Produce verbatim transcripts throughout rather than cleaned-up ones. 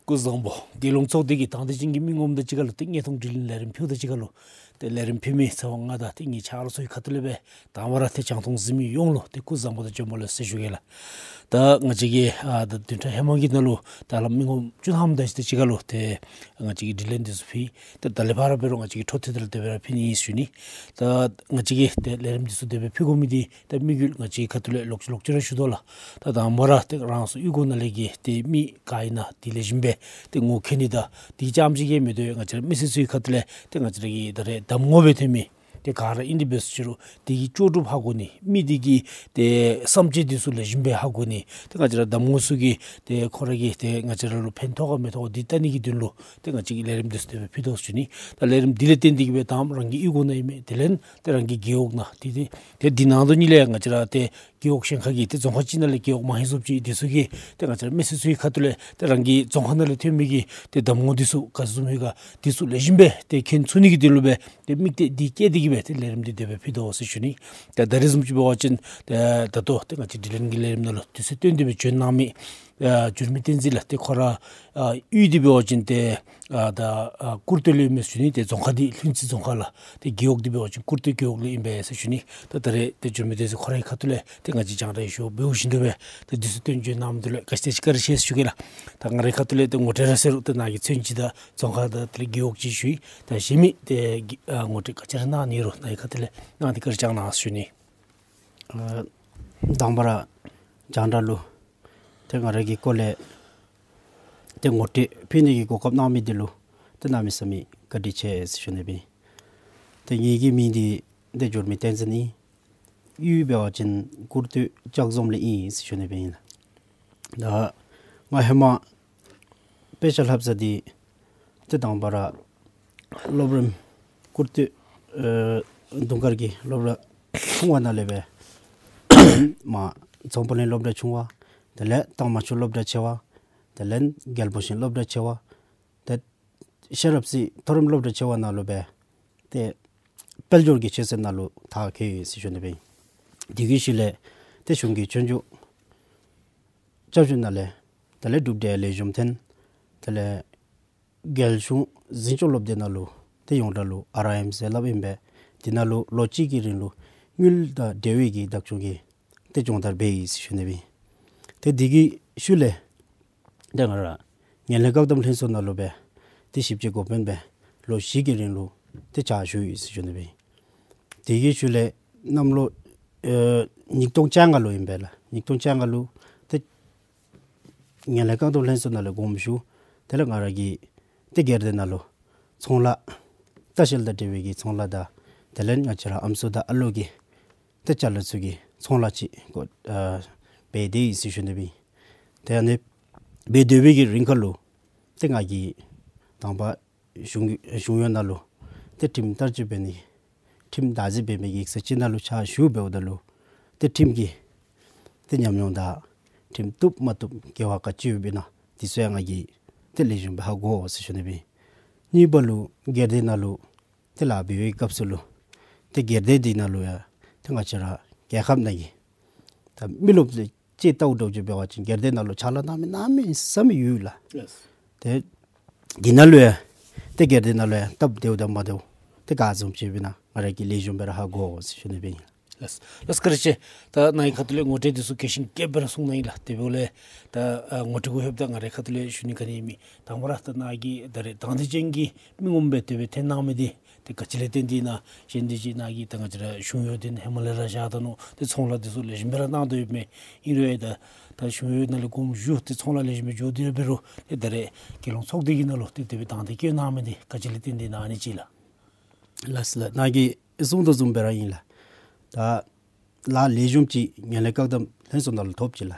སྐུ་གཟུགས་བཟང་པོ། རྒྱལ་ཡོངས་ཚོགས་སྡེ་གི་དང་འདོད་ཅན་གྱི་མི་ངོམ་དང་གཅིག་ཁར་ལུ་ཏེ་དངོས་མཐོང་དྲི་ལན་ལས་རིམ་ཕུལཝ་དང་གཅིག་ཁར་ལུ་ཏེ་ལས་རིམ་ཕུལ་མི་ཚེ་དབང་ང་དང་ཏེ་ངེའི་ཆ་རོགས་ཚུ་གི་ཁ་ཐུག་ལས་སྦེ་དང་པ་ར་ཏེ་རྒྱང་མཐོང་གཟིགས་མི་ཡོངས་ལུ་ཏེ་སྐུ་གཟུགས་བཟང་པོ་དང་བྱོན་པ་ལེགས་སོ་ཟེར་ཞུ་གེ་ལགས། ད་ང་བཅས་ཀྱིས་ཨ་ད་བདུན་ཕྲག་ཧེ་མ་གི་ནང་ལུ་ད་ལམ་མི་ངོམ་བཅུ་ཐམ་དང་ཅིག་དང་གཅིག་ཁར་ལུ་ཏེ་ང་བཅས་ཀྱིས་དྲི་ལན་འདི་ཚུ་ཕུལ། ཏེ་ད་ལས་ཕར་འབད་རུང་ང་བཅས་ཀྱིས་འཕྲོ་མཐུད་དེ་ལུ་དེ་སྦེ་ར་ཕུལ་ནི་ཨིན་ཟེར་ཞུ་ནི། ད་ང་བཅས་ཀྱིས་ཏེ་ལས་རིམ་འདི་ཚུ་དེ་སྦེ་ཕུལ་དགོ་མི་འདི་ད་དམིགས་ཡུལ་ང་བཅས་ཀྱི་ཁ་ཐུག་ལས་ལོག་ཅི་ལོག་ཅི་ར་ཞུ་དོ་ལགས། ད་དང་པ་ར་ཏེ་རང་སོའི་གཡུས་སྒོ་ནང་ལས་ཀྱི་ཏེ་མི་ག་ཨིན་ན་དེ་ལེགས་ཤོམ་སྦེ་ཏེ་ངོ་མཁྱེན་ནི་དང་དེ་རྐྱངམ་ཅིག་གིས་མི་དོ། ང་བཅས་ར་མི་སེར་ཚུ་གི་ཁ་ཐུག་ལས་ཏེ་ང་བཅས་ར་གི་ད་རེས་གདམ་ངོ་སྦེ་ཐོན་མི་ཏེ་ག་ར་ཨིན་ཏེ་འབད་སོང་རུང་དེ་གི་ལྕོགས་གྲུབ་ཧ་གོ་ནི་མི་དེ་གི་ཏེ་བསམ་སྤྱོད་འདི་ཚུ་ལེགས་ཤོམ་སྦེ་ཧ་གོ་ནི་ཏེ་ང་བཅས་ར་གདམ་ངོ་ཚུ་གིས་ཏེ་ཁོང་ར་གིས་ཏེ་ང་བཅས་ར་ལུ་ཕན་ཐོགས་ག་མི་ཐོགས་ག་འདི་བལྟ་ནི་གི་དོན་ལུ་ཏེ་ང་བཅས་ཀྱིས་ལས་རིམ་འདི་ཚུ་དེ་སྦེ་ཕུལ་དོ་ཟེར་ཞུ་ནི། ད་ལས་རིམ་འདི་ལས་བརྟེན་ཏེ་གིས་སྦེ་ད་རང་གི་གཡུས་སྒོ་ནང་ཨིན་མི་དེ་ལས་ཏེ་རང་གི་རྒེད་འོག་ནང་ཏེ་ཏེ་ཏེ་འདི་ནང་དོ་ནི་ལས་ང་བཅས་ར་ཏེ་རྒེད་འོག་གཞན་ཁ་གི་ཏེ་རྫོང་ཁག་ཅིག་ནང་ལས་རྒེད་འོག་མ་ཧེ་བཟུམ་ཅིག་འདི་ཚུ་གིས་ཏེ་ང་བཅས་ར་མི་སེར་ཚུ་གི་ཁ་ཐུག་ལས་ཏེ་རང་གི་རྫོང་ཁག་ནང་ལས་ཐོན་མི་གི་ཏེ་གདམ་ངོ་འདི་ཚུ་ག་བཟུམ་ཡོད་ག་འདི་ཚུ་ལེགས་ཤོམ་སྦེ་ཏེ་མཁྱེན་ཚུགས་ནི་གི་དོན་ལུ་སྦེ་ཏེ་དམིགས་གཏད་འདི་བསྐྱེད་དེ་གིས་སྦེ་ཏེ་ལས་རིམ་འདི་དེ་སྦེ་ཕུལ་དོ་ཟེར་ཞུ་ནི། ད་ད་རེས་བཟུམ་ཅིག་འབད་བ་ཅིན་ད་ད་ལྟོ་ཏེ་ང་བཅས་དྲི་ལན་གྱི་ལས་རིམ་ནང་ལུ་དུས་ཚོད་བཏོན་ཏེ་སྦེ་བྱོན་གནང་མི་ཨ་འགྱུར་མེད་བསྟན་འཛིན་ལགས། ཏེ་ཁོ་ར་ཨ་གཡུས་འདི་འབད་བ་ཅིན་ཏེ་ཨ་ད་ཨ་ཀུར་སྟོད་ལུ་ཨིན་མས་ཟེར་ཞུ་ནི། ཏེ་རྫོང་ཁག་འདི་ལྷུན་རྩེ་རྫོང་ཁག་ལགས། ཏེ་རྒེད་འོག་འདི་འབད་བ་ཅིན་ཀུར་སྟོད་རྒེད་འོག་ལུ་ཨིན་པས་ཟེར་ཞུ་ནི། ད་ད་རེས་ཏེ་འགྱུར་མེད་བསྟན་འཛིན་ཁོ་རའི་ཁ་ཐུག་ལས་ཏེ་ང་བཅས་རྒྱང་བསྒྲགས་ཞུ་བ་འབདཝ་བཞིན་དུ་སྦེ་ཏེ་དུས་ཚོད་བཏོན་བྱོན་གནང་མི་འདི་ལུ་བཀའ་དྲིན་ཆེ་བཀའ་དྲིན་ཆེ་ཟེར་ཞུ་གེ་ལགས། ད་ང་རའི་ཁ་ཐུག་ལས་ཏེ་ངོ་སྤྲོད་ར་ཟེར་རུང་ཏེ་ནཱ་གིས་ཚུན་ཅིག་དང་རྫོང་ཁག་དང་དེ་ལས་རྒེད་འོག་ཅིག་ཞུ་ཡི། ད་གཞན་མི་ཏེ་ཨ་ངོ་སྤྲོད་ག་ཅི་ར་གནང་ནི་རུང་ནཱ་གི་ཁ་ཐུག་ལས་གནང་སྟེ་བཀའ་དྲིན་བསྐྱང་གནང་ཟེར་ཞུ་ནི། ཨ་དང་པ་ར་རྒྱང་བསྒྲགས་ལུ་ཏེ་ང་ར་གི་སྐོར་ལས་ཏེ་ངོ་སྤྲོད་ཕུལ་ནི་གི་གོ་སྐབས་གནང་མི་འདི་ལུ་ཏེ་གནམ་མེད་ས་མེད་བཀའ་དྲིན་ཆེ་ཟེར་ཞུ་ནི་སྦེ། ཏེ་ངེ་གི་མིང་འདི་ཏེ་འགྱུར་མེད་བསྟན་འཛིན་ཨིན། གཡུས་འབད་བ་ཅིན་ཀུར་སྟོད་ལྕགས་འཛོམས་ལས་ཨིན་ཟེར་ཞུ་ནི་སྦེ་ཨིན་ལགས། ད་ང་ཧེ་མ་དཔེ་ཆ་ལྷབ་ས་འདི་ཏེ་དང་པ་ར་སློབ་རིམ་ཀུར་སྟོད་ཨེ་དུང་དཀར་གྱི་སློབ་གྲྭ་ཆུང་བ་ནང་ལས་སྦེ་མར་ཚོང་དཔོན་གླིང་སློབ་གྲྭ་ཆུང་བ། དེ་ལས་ཏང་མ་ཆུ་སློབ་གྲྭ་ཆེ་བ། དེ་ལས་རྒྱལ་པོ་ཤིང་སློབ་གྲྭ་ཆེ་བ། ཏེ་ཤེས་རབ་སྲས་མཐོ་རིམ་སློབ་གྲྭ་ཆེ་བ་ནང་ལུ་སྦེ་ཏེ་དཔལ་འབྱོར་གྱི་ཆོས་ཚན་ནང་ལུ་མཐར་འཁྱོལ་ཡི་ཟེར་ཞུ་ནི་སྦེ་ཨིན། དེ་གི་ཤུལ་ལས་ཏེ་གཞུང་གི་སྤྱོད་འཇུག་སྐྱབས་བཅོལ་ནང་ལས་དེ་ལས་གྲུབ་འབྲས་ལེགས་ཤོམ་ཐོན། དེ་ལས་རྒྱལ་གཞུང་འཛིན་སྐྱོང་སློབ་སྡེ་ནང་ལུ་ཏེ་ཡོངས་གྲགས་ལུ་ཨར་ཨའི་ཨེམ་ཟེར་སླབ་ཨིན་པས། དེ་ནང་ལུ་ལོ་གཅིག་གི་རིང་ལུ་དངུལ་དང་འབྲེལ་བའི་གི་བདག་སྐྱོང་གི་ཏེ་སྦྱོང་བརྡར་འབད་ཡི་ཟེར་ཞུ་ནི་སྦེ་ཨིན། ཏེ་དེ་གི་ཤུལ་ལས་ཏེ་ང་ར་ངན་ལྷད་བཀག་སྡོམ་ལྷན་ཚོགས་ནང་ལུ་སྦེ་ཏེ་ཞིབ་དཔྱད་འགོ་དཔོན་སྦེ་ལོ་བཞི་གི་རིང་ལུ་ཏེ་ཕྱག་ཞུ་ཡི་ཟེར་ཞུ་ནི་སྦེ་ཨིན། དེ་གི་ཤུལ་ལས་གནམ་ལོ་ཨེ་ཉིས་སྟོང་བཅོ་ལྔ་ལུ་ཨིན་པས་ལགས། ཉིས་སྟོང་བཅོ་ལྔ་ལུ་ཏེ་ངན་ལྷད་བཀག་སྡོམ་ལྷན་ཚོགས་ནང་ལས་དགོངསམ་ཞུ། དེ་ལས་ང་ར་གིས་ཏེ་སྒེར་སྡེ་ནང་ལུ་ཚོང་ལཱ་ལྟ་བཤལ་དང་འབྲེལ་བའི་གི་ཚོང་ལཱ་དང་དེ་ལས་ང་བཅས་ར་ཨམ་སྲུ་དང་ཨ་ལོ་གི་ཏེ་ཅ་ལ་ཚུ་གི་ཚོང་ལཱ་ཅིག་འགོ་ཨ་འབད་དེ་ཡི་ཟེར་ཞུ་ནི་སྦེ་ཨིན། ཏེ་ཨ་ནི་འབད་སྡོད་པའི་གི་རིང་ཁར་ལུ་ཏེ་ང་གིས་དང་པ་གཞུང་གཞུང་གཡོག་ནང་ལུ་ཏེ་ཁྲིམས་བསྟར་སྤྱོད་འབད་ནི་ཁྲིམས་བདག་འཛིན་འབད་མི་གི་ཡིག་ཚང་ཅིག་ནང་ལུ་ཕྱག་ཞུ་འབདཝ་ད་ལུ་ཏེ་ཁྲིམས་ཀྱི་ཏེ་ཉམས་མྱོང་དང་ཁྲིམས་བཏུབ་མ་བཏུབ་འགལ་བ་ག་ཅི་ཡོདཔ་ཨིན་ན་འདི་ཚུ་ཡང་ང་གིས་ཏེ་ལེགས་ཤོམ་སྦེ་ཧ་གོ་ཟེར་ཞུ་ནི་སྦེ་ཨིན། གཉིས་པ་ལུ་སྒེར་སྡེ་ནང་ལུ་ཏེ་ལཱ་འབད་བའི་སྐབས་སུ་ལུ་ཏེ་སྒེར་སྡེ་འདི་ནང་ལུ་ཡང་ཏེ་ང་བཅས་ར་རྒྱལ་ཁབ་ནང་གི་ད་མི་རློབས་ལས་ཅིག་བལྟཝ་འདྲཝ་ཅིག་འབད་བ་ཅིན་སྒེར་སྡེ་ནང་ལུ་ཕྱག་ལཱ་གནང་མི་གནམ་མེད་ས་མེད་ཡོད་ལགས། ལགས། ཏེ་འདི་ནང་ལུ་ཡང་ཏེ་སྒེར་སྡེ་ནང་ལུ་ཡང་སྟབས་བདེཝ་དང་མ་བདེཝ་ཏེ་ག་བཟུམ་ཅིག་ཨིན་ན་ང་ར་གིས་ལེགས་ཤོམ་སྦེ་ར་ཧ་གོ་ཟེར་ཞུ་ནི་སྦེ་ཨིན། ལགས་ལགས་བཀའ་དྲིན་ཆེ། ད་ནཱ་གི་ཁ་ཐུག་ལས་ངོ་སྤྲོད་འདི་ཚུ་རྒྱས་ཤིང་རྒྱསཔ་སྦེ་ར་གསུངས་གནང་ཡི་ལགས། དེ་འབདཝ་ལས་ད་ཨ་ངོ་སྤྲོད་གུ་ལྷོདཔ་ད་ང་རའི་ཁ་ཐུག་ལས་ཞུ་ནི་ག་ནི་ཡང་མེད། དང་པ་ར་ད་ནཱ་གིས་ད་རེས་དང་འདོད་ཅན་གྱི་མི་ངོམ་སྦེ་དེ་སྦེ་ཐོན་གནང་མི་འདི་ཏེ་ག་ཅི་ལས་བརྟེན་ཏེ་ཨིན་ན། གཞན་འདི་ཅིག་ནཱ་གིས་ད་ང་བཅས་ར་གཞུང་གཡོག་འདི་ནི་ཧེ་མ་ལས་ར་བཞག་ད་ནུག། ཏེ་ཚོང་ལཱ་འདི་ཚུ་ལེགས་ཤོམ་སྦེ་ར་གནང་དོ་ཡོདཔ་མས། ཨིན་རུང་ཡང་ད་ད་གཞུང་གཡོག་ནང་ལས་དགོངསམ་ཞུ་སྟེ་ཚོང་ལཱ་ལེགས་ཤོམ་སྦེ་འགྱོ་སྟེ་ར་འབད་རུང་ཏེ་ད་རེས་རྒྱལ་ཡོངས་ཚོགས་སྡེ་གི་ནང་ལུ་ཏེ་དེ་སྦེ་དང་འདོད་བསྐྱེད་གནང་མི་འདི་ག་ཅི་ལས་བརྟེན་ཏེ་ཨིན་ན་ཨ་ནི་ཅིག་ལགས། ལགས་ལགས། ནཱ་གིས་གསུངས་དོ་བཟུམ་སྦེ་ར་ཨིན་ལགས། ད་ལཱ་ལེགས་ཤོམ་ཅིག་ངན་ལྷད་བཀག་སྡོམ་ལྷན་ཚོགས་ནང་ལུ་ཐོབ་ཅི་ལགས།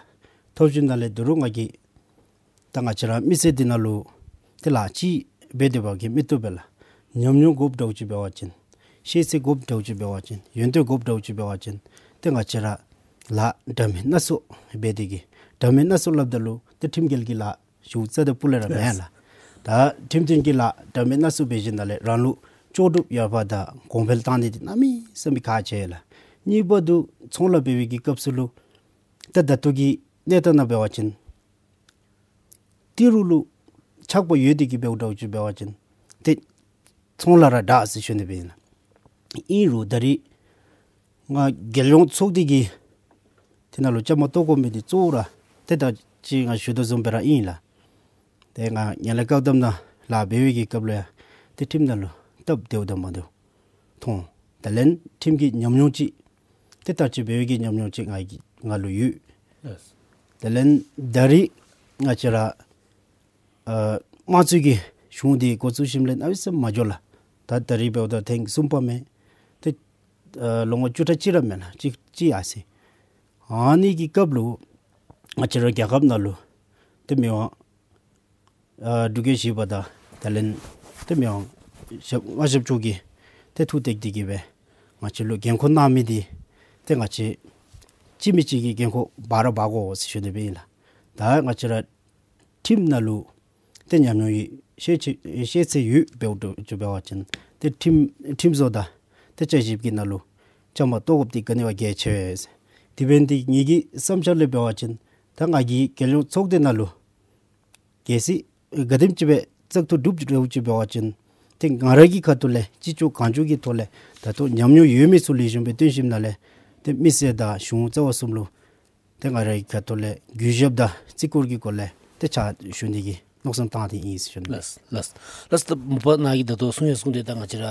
ཐོབ་ཅི་ནང་ལས་ད་རུང་ང་གིས་ད་ང་བཅས་ར་མི་སེར་འདི་ནང་ལུ་ཏེ་ལཱ་ཅིག་འབད་དེ་འབད་བ་གིས་མི་བཏུབ་པས་ལགས། ཉམས་མྱོང་དགོཔ་འདྲཝ་ཅིག་འབད་བ་ཅིན་ཤེས་ཚད་དགོཔ་འདྲཝ་ཅིག་འབད་བ་ཅིན་ཡོན་ཏན་དགོཔ་འདྲཝ་ཅིག་འབད་བ་ཅིན་ཏེ་ང་བཅས་ར་ལཱ་འདྲ་མིན་སྣ་ཚོགས་འབད་དེ་གིས་འདྲ་མིན་སྣ་ཚོགས་སླབ་ད་ལུ་ཏེ་ཁྲིམས་འགལ་གྱི་ལཱ་ཞུ་རྩ་དང་སྤུ་ལས་ར་མེན་ལགས། ད་ཁྲིམས་མཐུན་གྱི་ལཱ་འདྲ་མིན་སྣ་ཚོགས་འབད་ཞིནམ་ལས་རང་ལུ་ལྕོགས་གྲུབ་ཡོད་པ་དང་གོང་འཕེལ་བཏང་ནི་འདི་གནམ་མེད་ས་མེད་ཁག་ཆེ་ལགས། གཉིས་པ་འདི་ཚོང་ལཱ་འབད་བའི་གི་སྐབས་སུ་ལུ་ད་ད་ལྟོ་གི་གནས་སྟངས་ནང་འབད་བ་ཅིན་ཏི་རུ་ལུ་ ཆགས་པ་ཡོད་དེ་གི་འབདཝ་འདྲཝ་ཅིག་འབད་བ་ཅིན་ཏེ་ཚོང་ལ་ར་དྲག་ཟེར་ཞུ་ནི་སྦེ་ཨིན་ལགས། ཨིན་རུང་ད་རིས་ང་རྒྱལ་ཡོངས་ཚོགས་སྡེ་གི་དེ་ནང་ལུ་བཅའ་མར་གཏོགས་དགོ་མི་འདི་གཙོ་བོ་ར་ཏེ་ད་ཅི་ང་ཞུ་དོ་བཟུམ་སྦེ་ར་ཨིན་ལགས། ཏེ་ང་ངན་ལྷད་བཀག་སྡོམ་ནང་ལཱ་འབད་བའི་གི་སྐབས་ལུ་ཡང་ཏེ་ཁྲིམས་ནང་ལུ་སྟབས་བདེཝ་དང་མ་བདེཝ་མཐོང་། དེ་ལས་ཁྲིམས་ཀྱི་ཉམས་མྱོང་ཅིག་ཏེ་ད་ཅི་འབད་བའི་གི་ཉམས་མྱོང་ཅིག་ང་གི་ང་ལུ་ཡོད། ལགས། དེ་ལས་ད་རིས་ང་བཅས་ར་ཨ་དམངས་གཙོའི་གི་གཞུང་འདི་འགོ་བཙུགས་ཞིནམ་ལས་གནམ་མེད་ས་མེད་མ་འགྱོ་ལགས། ད་ད་རིས་འབདཝ་ད་ཐེངས་གསུམ་པ་མས། ཏེ་ཨ་ལོ་ངོ་བཅུ་ཕྲག་གཅིག་ར་མེན་ལགས། གཅིག་གཅིག་ཡར་སོ་ཡི། ཨ་ནི་གི་སྐབས་ལུ་ང་བཅས་ར་རྒྱལ་ཁབ་ནང་ལུ་ཏེ་མི་དབང་ཨ་འབྲུག་རྒྱལ་བཞི་པ་དང་དེ་ལས་ཏེ་མི་དབང་ཞབས་མངའ་ཞབས་མཆོག་གིས་ཏེ་ཐུགས་གཏད་དེ་གི་སྦེ་ང་བཅས་ལུ་འགན་ཁུར་གནང་མི་འདི་ཏེ་ང་བཅས་གཅིག་མེན་གཅིག་གི་འགན་ཁུར་འབག་ར་འབག་དགོ་ཟེར་ཞུ་ནི་སྦེ་ཨིན་ལགས། ད་ང་བཅས་ར་ཁྲིམས་ནང་ལུ་ཏེ་ཉམས་མྱོང་ཡོད་ཤེས་ཚད་ཤེས་ཚད་ཡོད་འབདཝ་འདྲཝ་ཅིག་འབད་བ་ཅིན་ཏེ་ཁྲིམས་ཁྲིམས་བཟོ་དང་ཏེ་བསྐྱར་ཞིབ་ཀྱི་ནང་ལུ་བཅའ་མར་གཏོགས་དགོཔ་འདི་ག་ནི་བ་གལ་ཆེ་བས། དེ་འབད་ནི་འདི་ངེ་གི་བསམ་འཆར་ལས་འབད་བ་ཅིན་ད་ང་གིས་རྒྱལ་ཡོངས་ཚོགས་སྡེ་ནང་ལུ་གལ་སྲིད་ག་དེམ་ཅིག་སྦེ་བཙག་འཐུ་གྲུབ་འདྲཝ་ཅིག་འབད་བ་ཅིན་ཏེ་ང་ར་གི་ཁ་ཐུག་ལས་ཅི་ལྕོགས་གང་ལྕོགས་ཀྱི་ཐོག་ལས་ད་ལྟོ་ཉམས་མྱོང་ཡོད་མི་ཚུ་ལེགས་ཤོམ་སྦེ་བཏོན་ཞིནམ་ལས་ཏེ་མི་སེར་དང་གཞུང་རྩ་བ་གསུམ་ལུ་ཏེ་ང་རའི་ཁ་ཐུག་ལས་གུས་ཞབས་དང་བརྩི་བཀུར་གྱི་སྒོ་ལས་ཏེ་ཕྱག་ཞུ་ནི་གི་མནོ་བསམ་བཏང་སྟེ་ཨིན་ཟེར་ཞུ་ནི། ལགས་ལགས། ལགས་ད་མ་པ་ནཱ་གིས་ད་ལྟོ་གསུང་ཡང་གསུངས་ཏེ་ད་ང་བཅས་ར་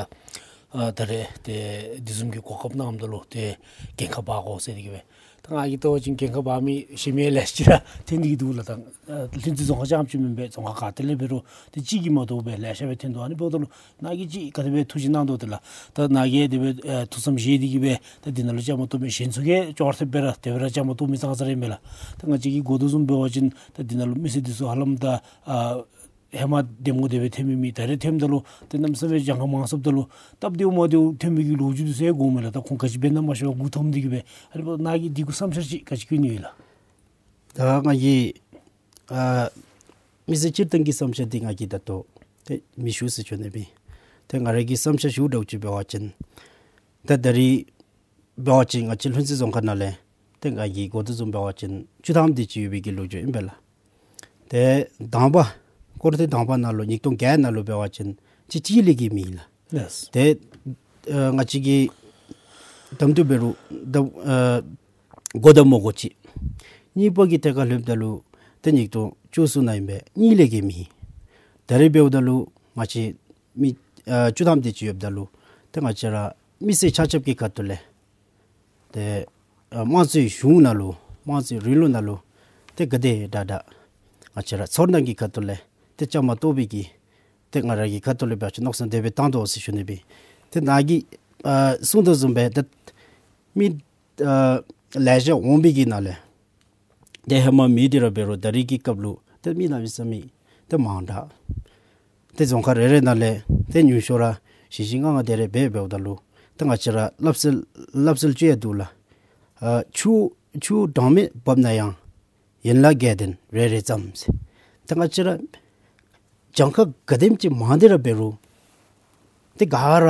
ཨ་ད་རེས་ཏེ་འདི་བཟུམ་གྱི་གོ་སྐབས་གནངམ་ད་ལུ་ཏེ་འགན་ཁག་འབག་དགོ་ཟེར་དེ་གིས་སྦེ། ད་ང་གིས་བལྟ་བ་ཅིན་འགན་ཁག་འབག་མི་གཞན་མི་ལེ་ཤ་ཅིག་ར་ཐོན་ཏེ་གི་འདུག་ལགས། ད་ཨ་ལྷུན་རྩེ་རྫོང་ཁག་རྐྱངམ་ཅིག་མེན་པར་རྫོང་ཁག་ག་ཏེ་ལས་འབད་རུང་ཏེ་གཅིག་གིས་མ་དོ་བར་ལེ་ཤ་སྦེ་ཐོན་འདུག། ཨ་ནི་འབདཝ་ད་ལུ་ནཱ་གིས་ཅིག་ག་དེ་སྦེ་ཐུགས་བཞེད་གནང་དོ་དེ་ལགས། ད་ནཱ་གིས་དེ་སྦེ་ཨ་ཐུགས་བསམ་བཞེས་ཏེ་གི་སྦེ་ད་འདི་ནང་ལུ་བཅའ་མར་གཏོགས་མི་གཞན་ཚུ་གིས་ཅོག་ར་འཐདཔ་སྦེ་ར་དེ་སྦེ་ར་བཅའ་མར་གཏོགས་མི་ཙང་ཙ་ར་ཨིན་མས་ལགས། ད་ང་བཅས་ཀྱིས་གོ་དོ་བཟུམ་འབད་བ་ཅིན་ད་འདི་ནང་ལུ་མི་སེར་འདི་ཚུ་ཧ་ལམ་ད་ཨ་ཧེ་མ་འདེམས་ངོ་དེ་སྦེ་ཐོན་མི་མེད། ད་རེས་ཐོནམ་ད་ལུ་ཏེ་གནམ་མེད་ས་མེད་གྱངས་ཁ་མང་སུ་ད་ལུ་སྟབས་བདེཝ་མ་བདེཝ་ཐོན་མི་གི་ལོ་རྒྱུས་འདི་ཚུ་ཡང་གོཝ་མས་ལགས། ད་ཁོང་ག་ཅི་འབད་ན་མ་ཤེས་པར་མགུ་འཐོམ་སྟེ་གི་སྦེ། ཨ་ནི་འབདཝ་ད་ནཱ་གིས་འདི་གུ་བསམ་འཆར་ཅིག་ག་ཅི་བཀོད་ནི་ཡོད་ལགས། ད་ང་གིས་ཨ་མི་སེར་སྤྱིར་བཏང་གི་བསམ་འཆར་འདི་ང་གིས་ད་ལྟོ་ཏེ་མི་ཞུ་ཟེར་ཞུ་ནི་མེད། ཏེ་ང་ར་གི་བསམ་འཆར་ཞུཝ་འདྲཝ་ཅིག་འབད་བ་ཅིན་ད་ད་རིས་འབད་བ་ཅིན་ང་བཅས་ལྷུན་རྩེ་རྫོང་ཁག་ནང་ལས་ཏེ་ང་གིས་གོ་དོ་བཟུམ་འབད་བ་ཅིན་བཅུ་ཐམ་དེ་ཅིག་ཡོད་པའི་གི་ལོ་རྒྱུས་ཨིན་པས་ལགས། ཏེ་དང་པ་སྐོར་ཏེ་དང་པ་ནང་ལུ་ཉིས་སྟོང་བརྒྱད་ནང་ལུ་འབད་བ་ཅིན་གཅིག་གཅིག་ལས་བརྒལ་མེད་ལགས། ལགས། ཏེ་ཨ་ང་བཅས་ཀྱིས་དམ་དུ་འབད་རུང་ད་ཨ་དགོ་དང་མ་དགོ་ཅིག། གཉིས་པ་གི་ཐད་ཁར་ལྷོདཔ་ད་ལུ་ཏེ་ཉིས་སྟོང་བཅུ་གསུམ་ནང་ཨིན་པས། གཉིས་ལས་བརྒལ་མེད། ད་རེས་འབདཝ་ད་ལུ་ང་བཅས་མི་ཨ་བཅུ་ཐམ་དེ་ཅིག་ཡོདཔ་ད་ལུ་ཏེ་ང་བཅས་ར་མི་སེར་ཆ་ཁྱབ་ཀྱི་ཁ་ཐུག་ལས་ཏེ་ཨ་དམངས་གཙོའི་གཞུང་ནང་ལུ་དམངས་གཙོའི་རིང་ལུགས་ནང་ལུ་ཏེ་ག་དེ་དྲག་དྲག་ང་བཅས་ར་ཚོར་སྣང་གི་ཁ་ཐུག་ལས་ཏེ་བཅའ་མར་གཏོགས་པའི་གི་ཏེ་ང་ར་གི་ཁ་ཐུག་ལས་འབད་བ་ཅིན་མནོ་བསམ་དེ་སྦེ་བཏང་དོ་ཟེར་ཞུ་ནི་མེད། ཏེ་ནཱ་གིས་ཨ་གསུངས་དོ་བཟུམ་སྦེ་ཏེ་མི་ཨ་ལེ་ཤ་འོང་པའི་གི་ནང་ལས་ཏེ་ཧེ་མ་མེད་དེ་ར་འབད་རུང་ད་རེས་ཀྱི་སྐབས་ལུ་ཏེ་མི་གནམ་མེད་ས་མེད་ཏེ་མང་དྲགས། ཏེ་རྫོང་ཁག་རེ་རེ་ནང་ལས་ཏེ་ཉུང་ཤོས་ར་བཞི་བཞི་ལྔ་ལྔ་དེ་རེ་འབད་འབདཝ་ད་ལུ་ཏེ་ང་བཅས་ར་སླབ་སྲོལ་སླབ་སྲོལ་ཅིག་ཡང་འདུག་ལགས། ཨ་ཆུ་ཆུ་གྲངས་མེད་འབབ་ན་ཡང་། ཡན་ལག་བརྒྱད་ལྡན་རེ་རེ་ཙམ་ཟེར། ཏེ་ང་བཅས་ར་གྱངས་ཁ་ག་དེམ་ཅིག་མང་སྟེ་ར་འབད་རུང་ཏེ་ག་ར་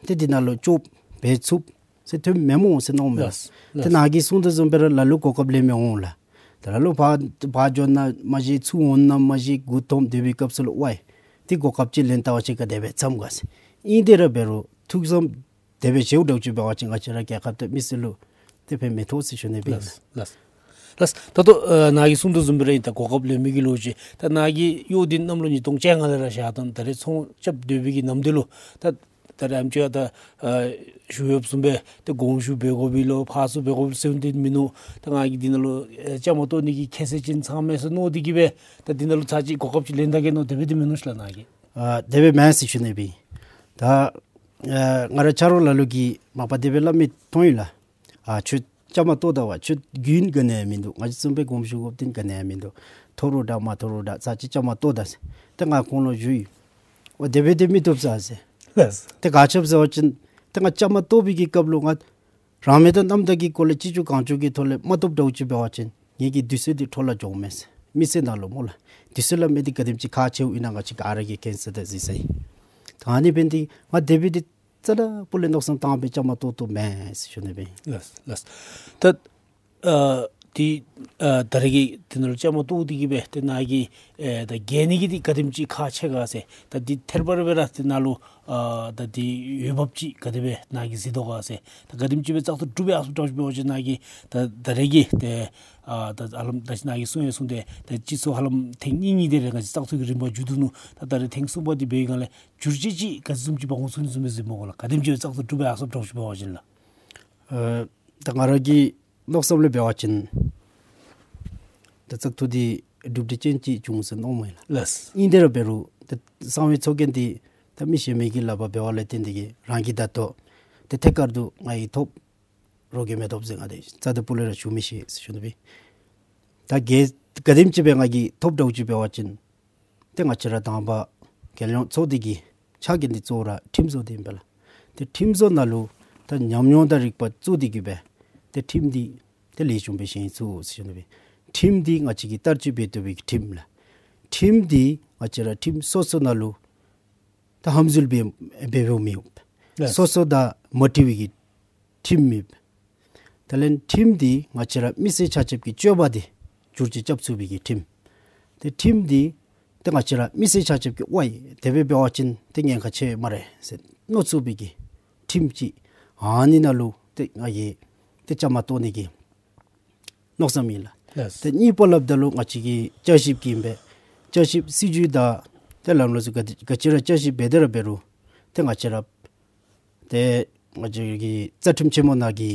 ཏེ་འདི་ནང་ལུ་ལྕོགས་འབད་ཚུགས་ཟེར་ཐོནམ་མེན་སྨོ་ཟེར་མནོཝ་མས། ལགས་ལགས། ཏེ་ནཱ་གིས་གསུངས་དོ་བཟུམ་སྦེ་ར་ལ་ལུ་གོ་སྐབས་ལེན་མི་འོང་ལགས། ཏེ་ལ་ལུ་ཕར་ཕར་འགྱོ་ན་མ་ཤེས་ཚུར་འོང་ན་མ་ཤེས་མགུ་འཐོམ་སྡོད་པའི་སྐབས་སུ་ལུ་ཝའི་ཏེ་གོ་སྐབས་ཅིག་ལེན་བལྟ་བ་ཅིན་ག་དེ་སྦེ་འཚམས་ག་ཟེར། ཨིན་ཏེ་ར་འབད་རུང་ཐུགས་བསམ་དེ་སྦེ་བཞེསཝ་འདྲཝ་ཅིག་འབད་བ་ཅིན་ང་བཅས་ར་རྒྱལ་ཁབ་དང་མི་སེར་ལུ་ཏེ་ཕན་མི་ཐོགས་ཟེར་ཞུ་ནི་སྦེ་ཨིན། ལགས་ལགས། ལགས། ད་ལྟོ་ཨ་ནཱ་གིས་གསུངས་དོ་བཟུམ་སྦེ་ར་ཨིན། ད་གོ་སྐབས་ལེན་མི་གི་ལོ་རྒྱུས་ད་ནཱ་གི་གཡོག་འདི་གནམ་ལོ་ཉིས་སྟོང་བཅོ་ལྔ་ལས་ར་བཞག་ད་ད་རེས་ཚོང་རྐྱབ་སྡོད་པའི་གི་ནམ་དུས་ལུ་ད་ད་རེས་ཨམ་ཅིག་ད་ཨ་ཞུ་ཡོདཔ་བཟུམ་སྦེ་ཏེ་དགོངས་ཞུ་འབད་དགོ་པས་ལོ་ཕར་ཚུར་འབད་དགོ་པས་ཟེར་འདི་མིན་ནུག། ད་ནཱ་གིས་འདི་ནང་ལུ་ཨེ་བཅའ་མར་གཏོགས་ནི་གི་ཁ་ཟས་ཅིག་ཚང་མས་ཟེར་མནོ་སྟེ་གི་སྦེ་ད་འདི་ནང་ལུ་ཚར་གཅིག་གོ་སྐབས་ཅིག་ལེན་ད་གེ་མནོ་དེ་སྦེ་འདི་མིན་ནུག་ལགས་ནཱ་གིས། ཨ་དེ་སྦེ་མེན་ཟེར་ཞུ་ནི་སྦེ་ཨིན། ད་ཨ་ང་ར་ཆ་རོགས་ལ་ལུ་གིས་མ་པ་དེ་སྦེ་སླབ་མི་མཐོང་ཡི་ལགས། ཨ་ཁྱོད་བཅའ་མར་གཏོགས་ད་བ། ཁྱོད་རྒྱུན་ག་ནི་ཡང་མིན་འདུག། ང་བཅས་བཟུམ་སྦེ་དགོངས་ཞུ་དགོཔ་འདི་ག་ནི་ཡང་མིན་འདུག། མཐོ་རུང་དྲག་མ་མཐོ་རུང་དྲག་ཚར་གཅིག་བཅའ་མར་གཏོགས་ད་ཟེར། ཏེ་ང་ཁོང་ལུ་ཞུ་ཡི། འོ་དེ་སྦེ་འདི་མི་བཏུབ་ཟེར། ལགས། ཏེ་ག་ཅི་འབད་ཟེར་བ་ཅིན་ཏེ་ང་བཅའ་མར་གཏོགས་པའི་གི་སྐབས་ལུ་ང་རང་མོས་དང་རྣམ་དག་གི་སྒོ་ལས་ཅི་ལྕོགས་གང་ལྕོགས་ཀྱི་ཐོག་ལས་མ་གཏོགསཔ་འདྲཝ་ཅིག་འབད་བ་ཅིན་ངེ་གི་དུས་ཚོད་འདི་འཕྲོ་བརླག་འགྱོཝ་མས་ཟེར། མི་སེར་ནང་ལུ་སྨོ་ལགས། དུས་ཚོད་སླབ་མི་འདི་ག་དེམ་ཅིག་ཁག་ཆེཝ་ཨིན་ན་ང་བཅས་ག་ར་གིས་མཁྱེན་ས་དང་གཟིགས་ས་ཨིན། ད་ཨ་ནི་འབད་ནི་འདི་ང་དེ་སྦེ་འདི་རྩ་དང་སྤུ་ལས་མནོ་བསམ་བཏང་སྦེ་བཅའ་མར་གཏོགས་གཏོགསཔ་མེན་ཟེར་ཞུ་ནི་སྦེ་ཨིན། ལགས་ལགས། ད་ཨ་ ཏེ་ཨ་ད་རེས་ཀྱི་དེ་ནང་ལུ་བཅའ་མར་གཏོགས་ཏེ་གི་སྦེ་ཏེ་ནཱ་གིས་ཨེ་ད་རྒྱལ་ནི་གི་འདི་ག་དེམ་ཅིག་ཁག་ཆེ་ག་ཟེར། ད་འདི་ཐད་རི་བ་རི་སྦེ་ར་ཏེ་ནཱ་ལུ་ཨ་ད་འདི་འོས་འབབ་ཅིག་ག་དེ་སྦེ་ནཱ་གིས་གཟིགས་དོ་ག་ཟེར། ད་ག་དེམ་ཅིག་སྦེ་བཙག་འཐུ་གྲུབ་པའི་ཨ་སོ་དྲག་ཅིག་འབད་བ་ཅིན་ནཱ་གིས་ད་ད་རེས་ཀྱི་ཏེ་ཨ་ད་ཧ་ལམ་ད་ཅི་ནཱ་གིས་གསུངས་ཡང་གསུངས་ཏེ་ད་སྤྱི་ཚོགས་ཧ་ལམ་ཐེངས་གཉིས་གཉིས་དེ་རེ་ང་བཅས་བཙག་འཐུ་གི་རིམ་པ་མཇུག་བསྡུ་ནུག། ད་ད་རེས་ཐེངས་གསུམ་པ་འདི་འབད་བའི་སྒང་ལས་འགྱུར་བཅོས་ཅིག་ག་ཅི་བཟུམ་ཅིག་འབད་འོང་ཚུགས་ནི་བཟུམ་སྦེ་གཟིགས་མས་གོ་ལགས། ག་དེམ་ཅིག་སྦེ་བཙག་འཐུ་གྲུབ་པའི་ཨ་སོ་དྲག་ཅིག་འབད་བ་ཅིན་ལགས། ཨ་ད་ང་ར་གི་མནོ་བསམ་ལས་འབད་བ་ཅིན་ད་བཙག་འཐུ་འདི་གྲུབ་འབྲས་ཅན་ཅིག་འབྱུང་ཟེར་མནོཝ་མས་ལགས། ལགས། ཨིན་དེ་ར་འབད་རུང་ད་གསང་བའི་ཚོགས་རྒྱན་འདི་ད་མི་གཞན་མི་གི་ལག་པར་འབད་བ་ལས་བརྟེན་ཏེ་གིས་རང་གིས་ད་ལྟོ་ཏེ་ཐད་ཀར་དུ་ང་གིས་ཐོབ་རོགས་ཀྱིས་མི་ཐོབ་ཟེར་ང་འདི་རྩ་དང་སྤུ་ལས་ར་ཞུ་མི་ཤེས་ཟེར་ཞུ་ནི་སྦེ། ད་ག་ག་དེམ་ཅིག་སྦེ་ང་གིས་ཐོབ་དྲག་ཅིག་འབད་བ་ཅིན་ཏེ་ང་བཅས་ར་དང་པ་རྒྱལ་ཡོངས་ཚོགས་སྡེ་གི་ཕྱག་འགན་འདི་གཙོ་བོ་ར་ཁྲིམས་བཟོ་འདི་ཨིན་པས་ལགས། ཏེ་ཁྲིམས་བཟོ་ནང་ལུ་ད་ཉམས་མྱོང་དང་རིག་པ་བཙུགས་ཏེ་གི་སྦེ་ཏེ་ཁྲིམས་འདི་ཏེ་ལེགས་ཤོམ་སྦེ་བཞེངས་ཚུགས་ཟེར་ཞུ་ནི་སྦེ། ཁྲིམས་འདི་ང་བཅས་ཀྱིས་བསྟར་སྤྱོད་འབད་བཏུབ་པའི་ཁྲིམས་ལགས། ཁྲིམས་འདི་ང་བཅས་ར་ཁྲིམས་སོ་སོ་ནང་ལུ་ད་ཧམ་འཛུལ་འབད་འབད་འབདཝ་མི་འོང་། ལགས། སོ་སོ་དང་མ་འཁྲིལ་བའི་གི་ཁྲིམས་མེད། དེ་ལས་ཁྲིམས་འདི་ང་བཅས་ར་མི་སེར་ཆ་ཁྱབ་ཀྱི་སྤྱོད་པ་འདི་བསྒྱུར་བཅོས་རྐྱབ་ཚུགས་པའི་གི་ཁྲིམས། ཏེ་ཁྲིམས་འདི་ཏེ་ང་བཅས་ར་མི་སེར་ཆ་ཁྱབ་ཀྱིས་ཝའི་དེ་སྦེ་འབད་བ་ཅིན་ཏེ་ཉེན་ཁ་ཆེ་སྨ་རེ་ཟེར་མནོ་ཚུགས་པའི་གི་ཁྲིམས་ཅིག་ཨ་ནི་ནང་ལུ་ཏེ་ང་གིས་ཏེ་བཅའ་མར་གཏོགས་ནི་གི་མནོ་བསམ་ཨིན་ལགས། ལགས། ཏེ་གཉིས་པ་སླབ་ད་ལུ་ང་བཅས་ཀྱི་བསྐྱར་ཞིབ་ཀྱི་ཨིན་པས། བསྐྱར་ཞིབ་སྲིད་བྱུས་དང་ཏེ་ལམ་ལུགས་ཚུ་ག་ག་ཅི་ར་བསྐྱར་ཞིབ་འབད་དེ་ར་འབད་རུང་ཏེ་ང་བཅས་ར་ཏེ་ང་བཅས་ཀྱི་རྩ་ཁྲིམས་ཆེན་མོ་ནང་གི་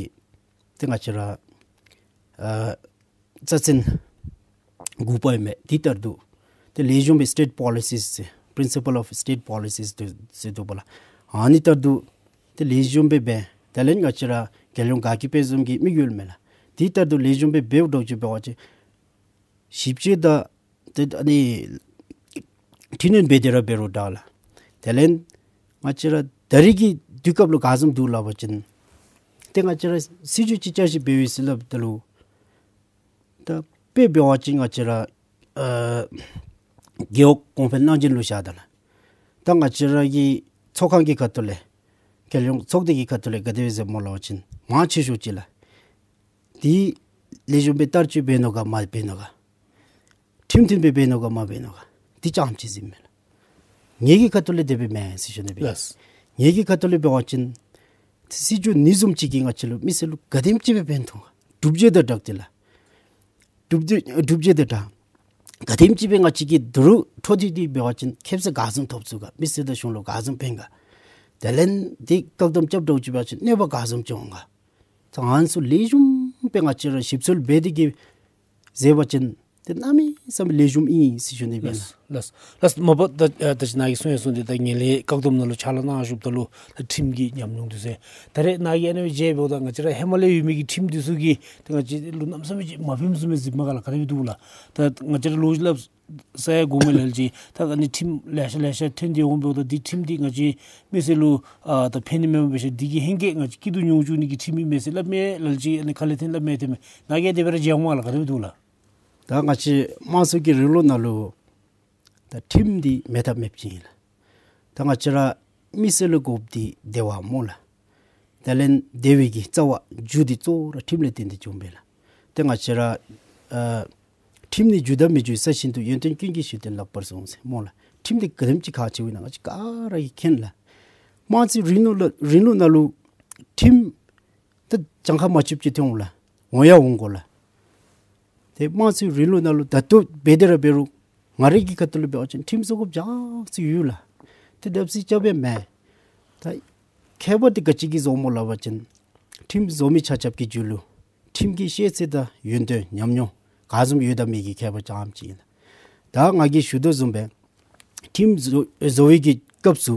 ཏེ་ང་བཅས་ར་ཨ་རྩ་ཚན་དགུ་པ་ཨིན་མས། འདི་ལྟར་དུ་ཏེ་ལེགས་ཤོམ་སྦེ་state policies ཟེར་principle of state policies དུ་ཟེར་འདུག་པ་ལགས། ཨ་ནི་ལྟར་དུ་ཏེ་ལེགས་ཤོམ་སྦེ་འབད། དེ་ལས་ང་བཅས་ར་རྒྱལ་ཡོངས་དགའ་སྐྱིད་དཔལ་འཛོམས་ཀྱི་དམིགས་ཡུལ་མས་ལགས། འདི་ལྟར་དུ་ལེགས་ཤོམ་སྦེ་འབདཝ་འདྲཝ་ཅིག་འབད་བ་ཅིན་ཞིབ་དཔྱད་དང་ཏེ་ཨ་ནི་འཕྲི་སྣོན་འབད་དེ་ར་འབད་རུང་དྲག་ལགས། དེ་ལས་ང་བཅས་ར་ད་རེས་ཀྱི་དུས་སྐབས་ལུ་ག་བཟུམ་འདུག་སླབ་པ་ཅིན་ཏེ་ང་བཅས་ར་སྲིད་བྱུས་ཅིག་བསྐྱར་ཞིབ་འབད་བའི་ཟེར་སླབ་ད་ལུ་ད་དཔེ་འབད་བ་ཅིན་ང་བཅས་ར་ཨ་རྒེད་འོག་གོང་འཕེལ་གནང་སྦྱིན་ལུ་བཞག་ད་ལགས། ད་ང་བཅས་ར་གི་ཚོགས་ཁང་གི་ཁ་ཐུག་ལས་རྒྱལ་ཡོངས་ཚོགས་སྡེ་གི་ཁ་ཐུག་ལས་ག་དེ་སྦེ་ཟེར་སྨོ་སླབ་པ་ཅིན་མང་ཆེ་ཤོས་ཅིག་ལགས། འདི་ལེགས་ཤོམ་སྦེ་བསྟར་སྤྱོད་འབད་ནུག་ག་མ་འབད་ནུག་ག། ཁྲིམས་མཐུན་སྦེ་འབད་ནུག་ག་མ་འབད་ནུག་ག། འདི་རྐྱངམ་ཅིག་གཟིགསཔ་མས་ལགས། ངེ་གི་ཁ་ཐུག་ལས་དེ་སྦེ་མེན་ཟེར་ཞུ་ནི་སྦེ། ལགས། ངེ་གི་ཁ་ཐུག་ལས་འབད་བ་ཅིན་སྲིད་བྱུས་ཨ་ནི་བཟུམ་ཅིག་གིས་ང་བཅས་ལུ་མི་སེར་ལུ་ག་དེམ་ཅིག་སྦེ་ཕན་ཐོགས་ག། སྒྲུབ་བྱེད་དང་སྦྲགས་ཏེ་ལགས། སྒྲུབ་བྱེད་སྒྲུབ་བྱེད་དང་སྦྲགས། ག་དེམ་ཅིག་སྦེ་ང་བཅས་ཀྱིས་དོ་རུང་འཕྲོ་མཐུད་དེ་འབད་བ་ཅིན་ཁེ་སང་ག་བཟུམ་ཐོབ་ཚུགས་ག། མི་སེར་དང་གཞུང་ལུ་ག་བཟུམ་ཕན་ག། དེ་ལས་འདི་བཀག་སྡོམ་རྐྱབ་འདྲཝ་ཅིག་འབད་བ་ཅིན་གནོད་པ་ག་བཟུམ་ཅིག་འོང་ག། ད་ཨ་ནི་ཚུ་ལེགས་ཤོམ་སྦེ་ང་བཅས་ར་ཞིབ་འཚོལ་འབད་དེ་གིས་མཛད་པ་ཅིན་ཏེ་གནམ་མེད་ས་མེད་ལེགས་ཤོམ་ཨིན་ཟེར་ཞུ་ནི་སྦེ། ལགས། ལགས། ལགས། མ་པ་ད་ཨ་ད་ཅི་ནཱ་གིས་གསུངས་ཡང་གསུངས་ཏེ་ད་ངན་ལྷད་བཀག་སྡོམ་ནང་ལུ་ཕྱག་ལཱ་གནང་བཞུགསཔ་ད་ལུ་ད་ཁྲིམས་ཀྱི་ཉམས་མྱོང་འདུག་ཟེར། ད་རེས་ནཱ་གིས་ཨ་ནི་སྦེ་མཇལཝ་ད་ང་བཅས་ར་ཧེ་མ་ལས་ཡོད་མི་གི་ཁྲིམས་འདི་ཚུ་གིས་ད་ང་བཅས་ལུ་གནམ་མེད་ས་མེད་ཅིག་མ་ཕནམ་བཟུམ་སྦེ་གཟིགསཔ་མས་ག་ལགས། ག་དེ་སྦེ་འདུག་ལགས། ད་ང་བཅས་ར་ལོ་རྒྱུས་སླབ་ས་ཡང་དགོ་མས་ལགས་ཅིག། ད་ཨ་ནི་ཁྲིམས་ལེ་ཤ་ལེ་ཤ་ཐོན་ཏེ་འོངམ་ད་འདི་ཁྲིམས་འདི་ང་བཅས་མི་སེར་ལུ་ཨ་ད་ཕན་ནི་མེན་པ་ཤེས། འདི་གིས་ཧེང་སྐལ་ང་བཅས་སྐྱིད་སྡུག་མྱོང་བཅུག་ནི་གི་ཁྲིམས་ཨིན་མས་ཟེར་སླབ་མས་ལགས་ཅིག། ཨ་ནི་ཁ་ལས་ཐོན་སླབ་མས་ཐོན་མས། ནཱ་གིས་དེ་སྦེ་ར་མཇལཝ་མས་ག་ལགས། ག་དེ་སྦེ་འདུག་ལགས། ད་ང་བཅས་དམངས་གཙོ་གི་རིང་ལུགས་ནང་ལུ་ད་ཁྲིམས་འདི་མེད་ཐབས་མེདཔ་ཅིག་ཨིན་ལགས། ད་ང་བཅས་ར་མི་སེར་ལུ་དགོཔ་འདི་བདེ་བ་སྨོ་ལགས། དེ་ལས་བདེ་བའི་གི་རྩ་བ་རྒྱུ་འདི་གཙོ་བོ་ར་ཁྲིམས་ལས་བརྟེན་ཏེ་བྱུངམ་མས་ལགས། ཏེ་ང་བཅས་ར་ཨ་ཁྲིམས་ནི་རྒྱུ་དང་མི་རྒྱུའི་ས་བཞིན་དུ། ཡོན་ཏན་ཀུན་གྱི་གཞི་རྟེན་ལགས་པར་བཟུང་ཟེར་སྨོ་ལགས། ཁྲིམས་འདི་ག་དེམ་ཅིག་ཁག་ཆེཝ་ཨིན་ན་ང་བཅས་ག་ར་གིས་མཁྱེན་ལགས། དམངས་གཙོའི་རིང་ལུགས་ལ་རིང་ལུགས་ནང་ལུ་ཁྲིམས་ད་གྱངས་ཁ་མ་ཆོདཔ་ཅིག་ཐོན་འོང་ལགས། འོང་ཡང་འོང་དགོ་ལགས། ཏེ་དམངས་གཙོའི་རིང་ལུགས་ནང་ལུ་ད་ལྟོ་འབད་དེ་ར་འབད་རུང་ང་རའི་གི་ཁ་ཐུག་ལུ་འབད་བ་ཅིན་ཁྲིམས་བཟོ་དགོཔ་ཅིག་ཡོད་ལགས། ཏེ་བརྡབ་གསིག་རྐྱབ་ཡང་མེད། ད་ཁྱད་པར་འདི་ག་ཅི་གིས་བཟོཝ་སྨོ་སླབ་པ་ཅིན་ཁྲིམས་བཟོ་མི་ཆ་ཁྱབ་ཀྱི་རྒྱུད་ལུ་ཁྲིམས་ཀྱི་ཤེས་ཚད་དང་ཡོན་ཏན་ཉམས་མྱོང་ག་བཟུམ་ཡོད་དམ་མེད་ཀྱི་ཁྱད་པར་ཙམ་ཅིག་ཨིན་ལགས། ད་ང་གིས་ཞུ་དོ་བཟུམ་སྦེ་ཁྲིམས་བཟོ་བཟོ་བའི་གི་སྐབས་སུ་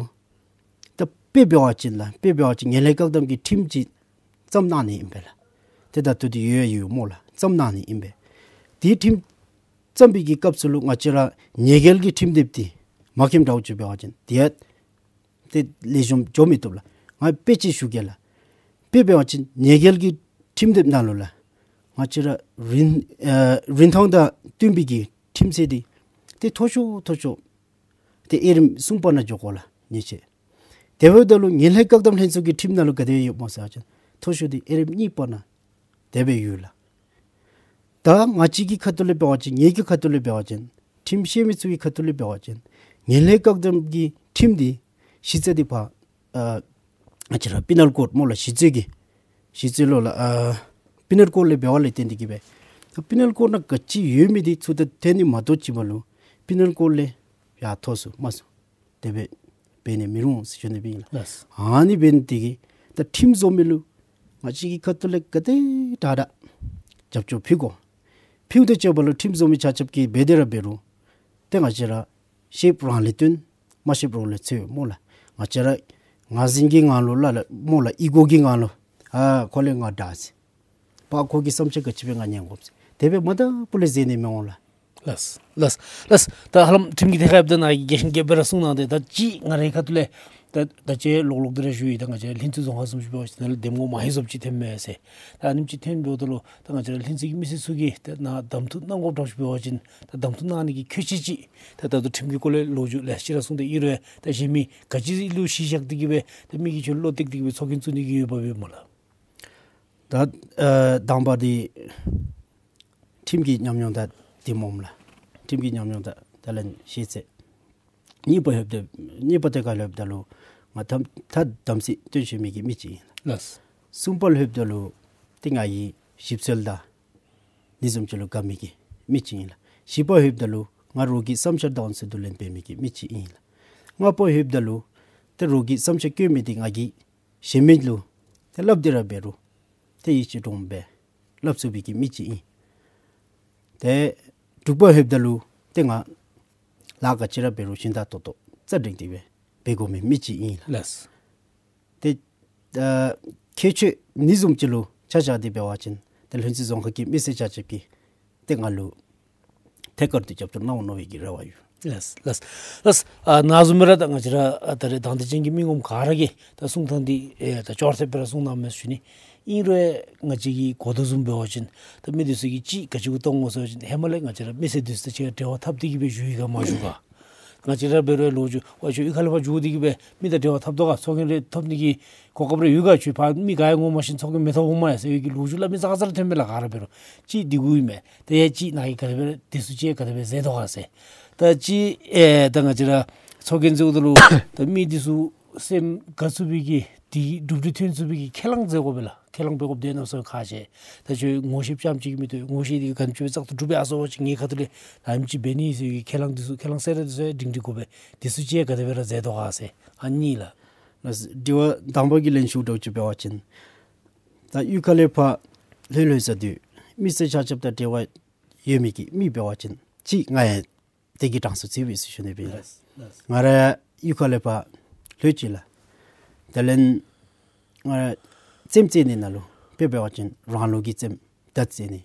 ད་དཔེ་འབད་བ་ཅིན་ལགས། དཔེ་འབད་བ་ཅིན་ངན་ལྷད་བཀག་སྡོམ་གྱི་ཁྲིམས་ཅིག་བརྩམས་གནང་ནི་ཨིན་པས་ལགས། ཏེ་ད་ལྟོ་འདི་ཡོད་ཡོད་སྨོ་ལགས། བརྩམས་གནང་ནི་ཨིན་པས། དེའི་ཁྲིམས་བརྩམས་པའི་གི་སྐབས་སུ་ལུ་ང་བཅས་ར་ཉེས་འགེལ་གྱི་ཁྲིམས་དེབ་འདི་མ་མཁྱེནམ་འདྲཝ་ཅིག་འབད་བ་ཅིན་དེ་ཡང་ཏེ་ལེགས་ཤོམ་འགྱོ་མི་བཏུབ་ལགས། ང་དཔེ་ཅིག་ཞུ་གེ་ལགས། དཔེ་འབད་བ་ཅིན་ཉེས་འགེལ་གྱི་ཁྲིམས་དེབ་ནང་ལུ་ལགས། ང་བཅས་ར་རིན་ཨ་རིན་ཐང་དང་བསྟུན་པའི་གི་ཁྲིམས་ཚད་འདི་ཏེ་མཐོ་ཤོས་མཐོ་ཤོས་ཏེ་དབྱེ་རིམ་གསུམ་པ་ནང་འགྱོ་དགོ་ལགས། ཉེས་ཆད། དེ་འབདཝ་ད་ལུ་ངན་ལྷད་བཀག་སྡོམ་ལྷན་ཚོགས་ཀྱི་ཁྲིམས་ནང་ལུ་ག་དེ་ཡོདཔ་སྨོ་ཟེར་བ་ཅིན་མཐོ་ཤོས་འདི་དབྱེ་རིམ་གཉིས་པ་ནང་དེ་སྦེ་ཡོད་ལགས། ད་ང་བཅས་ཀྱི་ཁ་ཐུག་ལས་འབད་བ་ཅིན་ངེ་གི་ཁ་ཐུག་ལས་འབད་བ་ཅིན་ཁྲིམས་ཤེས་མི་ཚུ་གི་ཁ་ཐུག་ལས་འབད་བ་ཅིན་ངན་ལྷད་བཀག་སྡོམ་གྱི་ཁྲིམས་འདི་གཞི་རྩ་འདི་ཕར་ཨ་ང་བཅས་ར་པི་ནཱལ་ཀོཌ་སྨོ་ལགས། གཞི་རྩའི་གི་གཞི་རྩའི་ལོགས་ལས་ཨ་པི་ནཱལ་ཀོཌ་ལས་འབདཝ་ལས་བརྟེན་ཏེ་གིས་སྦེ་ད་པི་ནཱལ་ཀོཌ་ནང་ག་ཅི་ཡོད་མི་འདི་ཚུ་ད་ཐོན་ནི་མ་གཏོགས་ཅིག་འབདཝ་ལུ་པི་ནཱལ་ཀོཌ་ལས་ཡར་མཐོ་སུ་དམའ་སུ་དེ་སྦེ་འབད་ནི་མི་རུང་ཟེར་ཞུ་ནི་སྦེ་ཨིན་ལགས། ལགས། ཨ་ནི་འབད་ནི་དེ་གིས་ད་ཁྲིམས་བཟོ་མི་ལུ་ང་བཅས་ཀྱི་ཁ་ཐུག་ལས་ག་དེ་དྲག་དྲག་རྒྱབ་སྐྱོར་ཕུལ་དགོ། ཕུལཝ་དང་བཅས་པ་ལུ་ཁྲིམས་བཟོ་མི་ཆ་ཁྱབ་ཀྱིས་འབད་དེ་ར་འབད་རུང་ཏེ་ང་བཅས་ར་ཤེསཔ་རང་ལས་བཏོན། མ་ཤེསཔ་རོགས་ལས་འཚོལ་སྨོ་ལགས། ང་བཅས་ར་ངར་འཛིན་གྱི་ངང་ལུ་སླབ་སླབ་སྨོ་ལགས། ཨི་གོ་གི་ངང་ལུ་ཨ་ཁོ་ལས་ང་དྲག་ཟེར། པ་ཁོ་གི་བསམ་འཆར་ག་ཅི་སྦེ་ང་ཉན་དགོཔ་ཟེར་དེ་སྦེ་མ་དག་པོ་ལས་ཟེར་ནི་མི་འོང་ལགས། ལགས་ལགས་ལགས། ད་ཧ་ལམ་ཁྲིམས་ཀྱི་ཐད་ཁར་ཡོདཔ་ད་ནཱ་གིས་རྒྱས་ཤིང་རྒྱས་པ་ར་གསུངས་གནང་སྟེ། ད་ཅིག་ང་རའི་ཁ་ཐུག་ལས་ད་ད་ཅི་ལོག་ལོག་འདི་ར་ཞུ་ཡི། ད་ང་བཅས་ལྷུན་རྩེ་རྫོང་ཁག་བཟུམ་ཅིག་འབད་བ་ཅིན་ནཱ་ལུ་འདེམས་ངོ་མ་ཧེ་བཟུམ་ཅིག་ཐོནམ་མས་ཟེར། ད་ཨ་ནེམ་ཅིག་ཐོན་འགྱོཝ་ད་ལུ་ད་ང་བཅས་ར་ལྷུན་རྩེ་གི་མི་སེར་ཚུ་གིས་ད་ནཱ་གདམ་འཐུ་གནང་དགོཔ་འདྲཝ་ཅིག་འབད་བ་ཅིན་ད་གདམ་འཐུ་གནང་ནི་གི་ཁྱད་ཆོས་ཅིག་ད་ད་ལྟོ་ཁྲིམས་ཀྱི་སྐོར་ལས་ལོ་རྒྱུས་ལེ་ཤ་ར་གསུངས་ཏེ་ཨིན་རུང་ད་གཞན་མི་ག་ཅི་ལུ་གཞི་བཞག་སྟེ་གིས་སྦེ་ད་མི་གིས་ཁྱོད་བློ་གཏད་དེ་གིས་སྦེ་ཚོགས་རྒྱན་བཙུགས་ནི་གི་ཡོདཔ་འབདཝ་སྨོ་ལགས། ད་ཨ་དང་པ་འདི་ཁྲིམས་ཀྱི་ཉམས་མྱོང་དང་འདི་སྨོ་ལགས། ཁྲིམས་ཀྱི་ཉམས་མྱོང་དང་ད་ལན་ཤེས་ཚད། གཉིས་པ་ལྷོདཔ་ད་གཉིས་པ་ཐད་ཁར་ལྷོདཔ་ད་ལུ་ང་ཐམ་ཐ་དམ་ཚིག་སྟོན་ཤེས་མི་གི་མི་ཅིག་ཨིན། ལགས། གསུམ་པ་ལྷོདཔ་ད་ལུ་ཏེ་ང་གི་ཞིབ་འཚོལ་དང་འདི་བཟུམ་ཅིག་ལུ་དགའ་མི་གི་མི་ཅིག་ཨིན་ལགས། བཞི་པ་ལྷོདཔ་ད་ལུ་ང་རོགས་ཀྱི་བསམ་འཆར་དང་ཚུ་བསྡུ་ལེན་འབད་མི་གི་མི་ཅིག་ཨིན་ལགས། ལྔ་པ་ལྷོདཔ་ད་ལུ་ཏེ་རོགས་ཀྱི་བསམ་འཆར་བཀོད་མི་འདི་ང་གིས་གཞན་མི་ལུ་ཏེ་སླབ་སྟེ་ར་འབད་རུང་ཏེ་ཡིད་ཆེས་འདྲོངམ་སྦེ་སླབ་ཚུགས་པའི་གི་མི་ཅིག་ཨིན། ཏེ་དྲུག་པ་ལྷོདཔ་ད་ལུ་ཏེ་ང་ལཱ་ག་ཅི་ར་འབད་རུང་ཤིན་ཏུ་ཏོག་ཏོ་རྩ་འགྲིགས་ཏེ་སྦེ་འབད་དགོ་མི་མི་ཅིག་ཨིན་ལགས། ལགས། ཏེ་ཨ་ཁྱད་ཆོས་འདི་བཟུམ་ཅིག་ལུ་ཆ་བཞག་སྟེ་འབད་བ་ཅིན་ཏེ་ལྷུན་རྩེ་རྫོང་ཁག་གི་མི་སེར་ཆ་ཁྱབ་ཀྱིས་ཏེ་ང་ལུ་ཐད་ཀར་དུ་རྒྱབ་སྐྱོར་གནང་འོང་མནོ་བའི་གི་རེ་བ་ཡོད། ལགས་ལགས་ལགས། ཨ་ནཱ་བཟུམ་སྦེ་ར་ད་ང་བཅས་ར་ཨ་ད་རེས་དང་འདོད་ཅན་གྱི་མི་ངོམ་ག་ར་གིས་ད་གསུང་ཐངས་འདི་ཨེ་ད་ཅོག་ར་འཐདཔ་སྦེ་ར་གསུང་གནངམ་མས་ཞུ་ནི། ཨིན་རུང་ང་བཅས་ཀྱིས་གོ་དོ་བཟུམ་འབད་བ་ཅིན་ད་མི་འདི་ཚུ་གིས་ཅིག་ག་ཅི་གུ་གཏང་དགོ་ཟེར་བ་ཅིན་ཧེ་མ་ལས་ང་བཅས་ར་མི་སེར་འདི་ཚུ་དང་གཅིག་ཁར་འབྲེལ་བ་འཐབ་སྟེ་གིས་སྦེ་བཞུགས་ཡི་ག་མ་བཞུགས་ག། ང་བཅས་ར་འབད་རུང་ལོ་རྒྱུས་ཝའི་ཁྱོད་གཡུས་ཁ་ལས་ཕར་འགྱོ་སྟེ་གིས་སྦེ་མི་དང་འབྲེལ་བ་འཐབ་དོ་ག། ཚོགས་རྒྱན་རེ་ཐོབ་ནི་གི་གོ་སྐབས་རེ་ཡོད་ག། ཁྱོད་ཕར་མི་ག་ཡང་ངོ་མ་ཤེས་ཚོགས་རྒྱན་མི་ཐོབ་འོང་མས་ཟེར་བའི་གི་ལོ་རྒྱུས་སླབ་མི་ཙང་ཙ་ར་ཐོན་མས་ལགས། ག་ར་འབད་རུང་ཅིག་འདི་གུ་ཨིན་མས། ད་ཡང་ཅིག་ནཱ་གིས་ག་དེ་སྦེ་འདི་ཚུ་ཅིག་ག་དེ་སྦེ་མཛད་དོ་ག་ཟེར། ད་ཅིག་ཨེ་ད་ང་བཅས་ར་ཚོགས་རྒྱན་བཙུགསཔ་ད་ལུ་ད་མི་འདི་ཚུ་སེམས་དགའ་ཚུགས་པའི་གི་འདི་གྲུབ་འབྲས་ཐོན་ཚུགས་པའི་གི་ཁས་བླངས་མཛད་དགོ་པས་ལགས། ཁས་བླངས་འབད་དགོཔ་འདི་གནམ་མེད་ས་མེད་ཁག་ཆེ། ད་ཁྱོད་ངོ་ཤེསཔ་རྐྱངམ་ཅིག་གིས་མི་བཏུབ། ངོ་ཤེས་འདི་གིས་ག་དེམ་ཅིག་སྦེ་བཙག་འཐུ་གྲུབ་སྦེ་ཨ་སོང་བ་ཅིན་ངེའི་ཁ་ཐུག་ལས་ད་ཨ་ནེམ་ཅིག་འབད་ནི་ཟེར་བའི་གི་ཁས་བླངས་འདི་ཚུ་ཁས་བླངས་གསལ་ར་འདི་ཚུ་ཡང་སྒྲིང་སྒྲིང་དགོ་པས། འདི་ཚུ་ཅིག་ག་དེ་སྦེ་ར་མཛད་དོ་ག་ཟེར། ཨ་ནི་ལགས། ལགས། དྲི་བ་དང་པ་གི་ལན་ཞུཝ་འདྲཝ་ཅིག་འབད་བ་ཅིན་ད་གཡུས་ཁ་ལས་ཕར་ལྷོད་ལྷོད་ས་འདི་མི་སེར་ཆ་ཁྱབ་དང་འབྲེལ་བ་ཡོད་མི་གི་མི་འབད་བ་ཅིན་ཅིག་ང་ཡང་དེ་གི་གྲངས་སུ་ཚུད་པས་ཟེར་ཞུ་ནི་སྦེ་ཨིན་ལགས། ལགས་ལགས། ང་ར་གཡུས་ཁ་ལས་ཕར་ལྷོད་ཅི་ལགས། དེ་ལས་ང་ར་རྩེདམོ་རྩེ་ནི་ནང་ལུ་དཔེ་འབད་བ་ཅིན་རང་ལུགས་ཀྱི་རྩེདམོ་མདའ་རྩེ་ནི་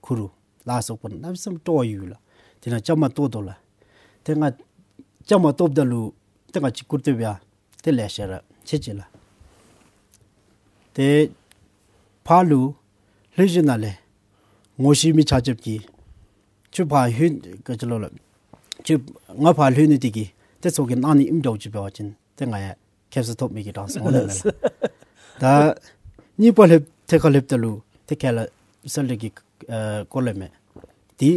ཁུ་རུ་ལ་སོགས་པ་གནམ་མེད་ས་མེད་སྤྲོ་བ་ཡོད་ལགས། དེ་ནང་བཅའ་མར་གཏོགས་དོ་ལགས། ཏེ་ང་བཅའ་མར་གཏོགསཔ་ད་ལུ་ཏེ་ང་བཅས་སྐུར་སྟོདཔ་ཡང་ཏེ་ལེ་ཤ་ར་ཆེ་ཅི་ལགས། ཏེ་ཕར་ལུ་ལྷོད་ཞིནམ་ལས་ངོ་ཤེས་མི་ཆ་ཁྱབ་ཀྱིས་ཁྱོད་ཕར་ལྷོད་ག་ཅི་ལོ་ལགས། ཁྱོད་ང་ཕར་ལྷོད་ནི་དེ་གིས་ཏེ་ཚོགས་རྒྱན་གནང་ནི་ཨིནམ་འདྲཝ་ཅིག་འབད་བ་ཅིན་ཏེ་ང་ཡང་ཁེབ་ས་ཐོབ་མི་གི་གྲངས་སུ་འོང་ནི་མས་ལགས། ད་གཉིས་པ་ལྷོདཔ་ཐད་ཁར་ལྷོདཔ་ད་ལུ་ཏེ་ཁས་བླངས་གསལ་ར་གི་ཨ་སྐོར་ལས་མས། འདི་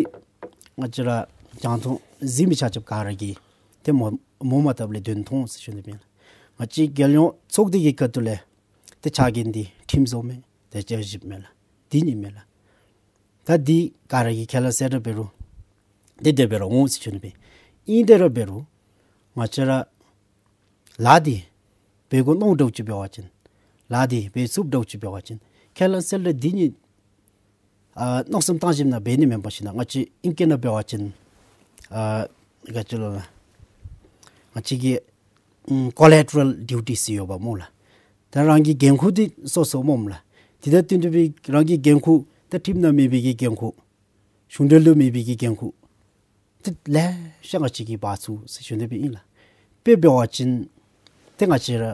ང་བཅས་ར་རྒྱང་མཐོང་གཟིགས་མི་ཆ་ཁྱབ་ག་ར་གིས་ཏེ་མོ་མོ་མ་བཏབ་ལས་དོན་མཐོང་ཟེར་ཞུ་ནི་སྦེ་ཨིན་ལགས། ང་བཅས་རྒྱལ་ཡོངས་ཚོགས་སྡེ་གི་ཁ་ཐུག་ལས་ཏེ་ཕྱག་འགན་འདི་ཁྲིམས་བཟོ་མི་དང་བསྐྱར་ཞིབ་མི་ལགས། འདི་གཉིས་མས་ལགས། ད་འདི་ག་ར་གིས་ཁས་བླངས་གསལ་ར་འབད་རུང་ཏེ་དེ་སྦེ་ར་འོང་ཟེར་ཞུ་ནི་སྦེ། ཨིན་དེ་ར་འབད་རུང་ང་བཅས་ར་ལཱ་འདི་འབད་དགོ་མནོཝ་འདྲཝ་ཅིག་འབད་བ་ཅིན་ལཱ་འདི་འབད་ཚུགསཔ་འདྲཝ་ཅིག་འབད་བ་ཅིན་ཁས་བླངས་གསལ་ར་འདི་གཉིས་ཨ་མནོ་བསམ་བཏང་ཞིནམ་ལས་འབད་ནི་མེན་པར་ཞིནམ་ལས་ང་བཅས་ཨིང་སྐད་ནང་འབད་བ་ཅིན་ཨ་ག་ཅི་ལོ་ལགས། ང་བཅས་ཀྱི་ཨམ་collateral duties ཟེར་ཡོདཔ་སྨོ་ལགས། ད་རང་གི་འགན་ཁུར་འདི་སོ་སོ་སྨོ་ལགས། དེ་དང་བསྟུན་ཏེ་སྦེ་རང་གི་འགན་ཁུར་ད་ཁྲིམས་ནང་མེད་པའི་གི་འགན་ཁུར་གཞུང་འབྲེལ་དུ་མེད་པའི་གི་འགན་ཁུར་ཏེ་ལེ་ཤ་ང་བཅས་ཀྱིས་འབག་ཚུགས་ཟེར་ཞུ་ནི་སྦེ་ཨིན་ལགས། དཔེ་འབད་བ་ཅིན་ཏེ་ང་བཅས་ར་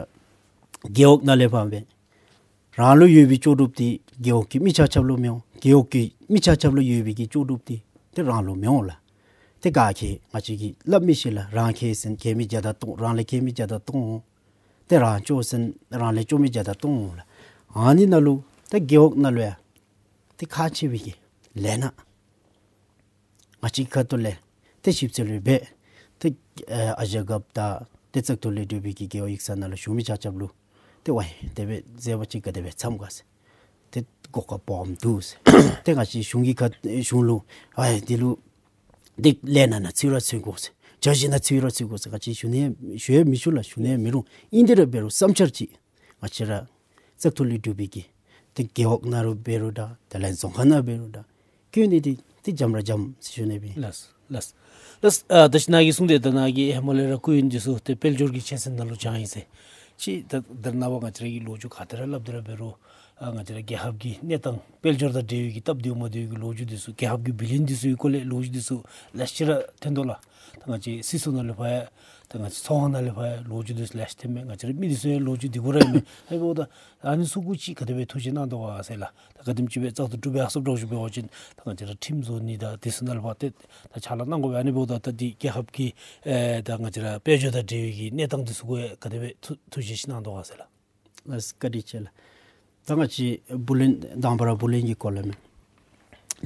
རྒེད་འོག་ནང་ལས་ཕར་འབད་རང་ལུ་ཡོད་པའི་ལྕོགས་གྲུབ་འདི་རྒེད་འོག་གི་མི་ཆ་ཁྱབ་ལུ་མི་འོང་། རྒེད་འོག་གི་མི་ཆ་ཁྱབ་ལུ་ཡོད་པའི་གི་ལྕོགས་གྲུབ་འདི་ཏེ་རང་ལུ་མི་འོང་ལགས། ཏེ་ག་ཁེ་ང་བཅས་ཀྱིས་སླབ་མི་ཤེས་ལགས། རང་ཁེ་ཟེར་ཁེ་མི་བརྒྱ་དང་སྟོང་། རང་ལས་ཁེ་མི་བརྒྱ་དང་སྟོང་འོང་། ཏེ་རང་སྐྱོ་ཟེར་རང་ལས་སྐྱོ་མི་བརྒྱ་དང་སྟོང་འོང་ལགས། ཨ་ནི་ནང་ལུ་ཏེ་རྒེད་འོག་ནང་ལུ་ཡང་ཏེ་ཁག་ཆེ་བའི་གི་ ལས་སྣ་ང་བཅས་ཁ་ཐུག་ལས་ཏེ་ཞིབ་འཚོལ་ལུ་འབད། ཏེ་ཨ་ཨ་ཞང་རྒཔོ་དང་ཏེ་བཙག་འཐུ་ལས་གྲུབ་པའི་གི་རྒེད་འོག་ཡིག་ཚང་ནང་ལུ་ཞུ་མི་ཆ་ཁྱབ་ལུ་ཏེ་ཝའི་དེ་སྦེ་མཛད་པ་ཅིག་ག་དེ་སྦེ་འཚམས་ག་ཟེར། ཏེ་གོ་སྐབས་སྦོམ་འདུག་ཟེར། ཏེ་ང་བཅས་གཞུང་གི་ཁ་གཞུང་ལུ་ཨ་དེ་ལུ་ཏེ་ལས་སྣ་ནང་ཚུད་ར་ཚུད་དགོ་ཟེར། བཅའ་གཞི་ནང་ཚུད་ར་ཚུད་དགོ་ཟེར། ང་བཅས་ཞུ་ནི་ཞུ་ཡང་མི་ཞུ་ལགས། ཞུ་ནི་ཡང་མི་རུང་། ཨིན་དེ་ར་འབད་རུང་བསམ་འཆར་ཅིག་ང་བཅས་ར་བཙག་འཐུ་ལས་གྲུབ་པའི་གི་ཏེ་རྒེད་འོག་ནང་ར་འབད་རུང་འདྲ། དེ་ལས་རྫོང་ཁག་ནང་འབད་རུང་འདྲ། སྐྱོན་འདི་ཏེ་ཏེ་འཇམ་ར་འཇམ་ཟེར་ཞུ་ནི་སྦེ། ལགས་ལགས་ལགས། ཨ་ད་ཅི་ནཱ་གིས་གསུངས་ཏེ་ད་ནཱ་གིས་ཧེ་མ་ལས་ར་སྐུ་ཡོན་འདི་ཚུ་ཏེ་དཔལ་འབྱོར་གྱི་ཆོས་ཚན་ནང་ལུ་བྱང་ཡི་ཟེར། ཅིག་ད་ད་རེས་ནངས་པ་ང་བཅས་ར་གིས་ལོ་རྒྱུས་ག་དེ་ར་སླབ་དེ་ར་འབད་རུང་ཨ་ང་བཅས་ར་རྒྱལ་ཁབ་ཀྱི་གནས་སྟངས་དཔལ་འབྱོར་དང་འབྲེལ་བའི་གི་སྟབས་བདེཝ་མ་བདེཝ་གི་ལོ་རྒྱུས་འདི་ཚུ་རྒྱལ་ཁབ་ཀྱི་བི་ལི་ཡོན་འདི་ཚུ་གི་སྐོར་ལས་ལོ་རྒྱུས་འདི་ཚུ་ལེ་ཤ་ར་ཐོན་དོ་ལགས། ད་ང་བཅས་སྲིད་ཚོགས་ནང་ལས་ཕར་ཡང་ད་ང་བཅས་ཚོང་ཁང་ནང་ལས་ཕར་ཡང་ལོ་རྒྱུས་འདི་ཚུ་ལེ་ཤ་ཐོན་མས། ང་བཅས་ར་མི་འདི་ཚུ་ཡང་ལོ་རྒྱུས་འདི་གུ་ར་ཨིན་མས། ཨ་འབདཝ་ད་ཨ་ནི་ཚུ་གུ་ཅིག་ག་དེ་སྦེ་ཐུགས་རྗེ་གནང་དོ་ག་ཟེར་ལགས། ད་ག་དེམ་ཅིག་སྦེ་བཙག་འཐུ་གྲུབ་ཡར་སོངམ་འདྲཝ་ཅིག་འབད་བ་ཅིན་ད་ང་བཅས་ར་ཁྲིམས་བཟོ་ནི་དང་དེ་ཚུ་ནང་ལས་ཕར་ཏེ་ད་ཕྱག་ལཱ་གནང་དགོ་པས། ཨ་ནི་འབདཝ་ད་ད་འདི་རྒྱལ་ཁབ་ཀྱི་ཨེ་ད་ང་བཅས་ར་དཔལ་འབྱོར་དང་འབྲེལ་བའི་གི་གནས་སྟངས་འདི་ཚུ་གུ་ཡང་ག་དེ་སྦེ་ཐུགས་ཐུགས་རྗེ་ཅིག་གནང་དོ་ག་ཟེར་ལགས། ལགས་བཀའ་དྲིན་ཆེ་ལགས། ད་ང་བཅས་བུ་ལོན་དང་པ་ར་བུ་ལོན་གྱི་སྐོར་ལས་མས།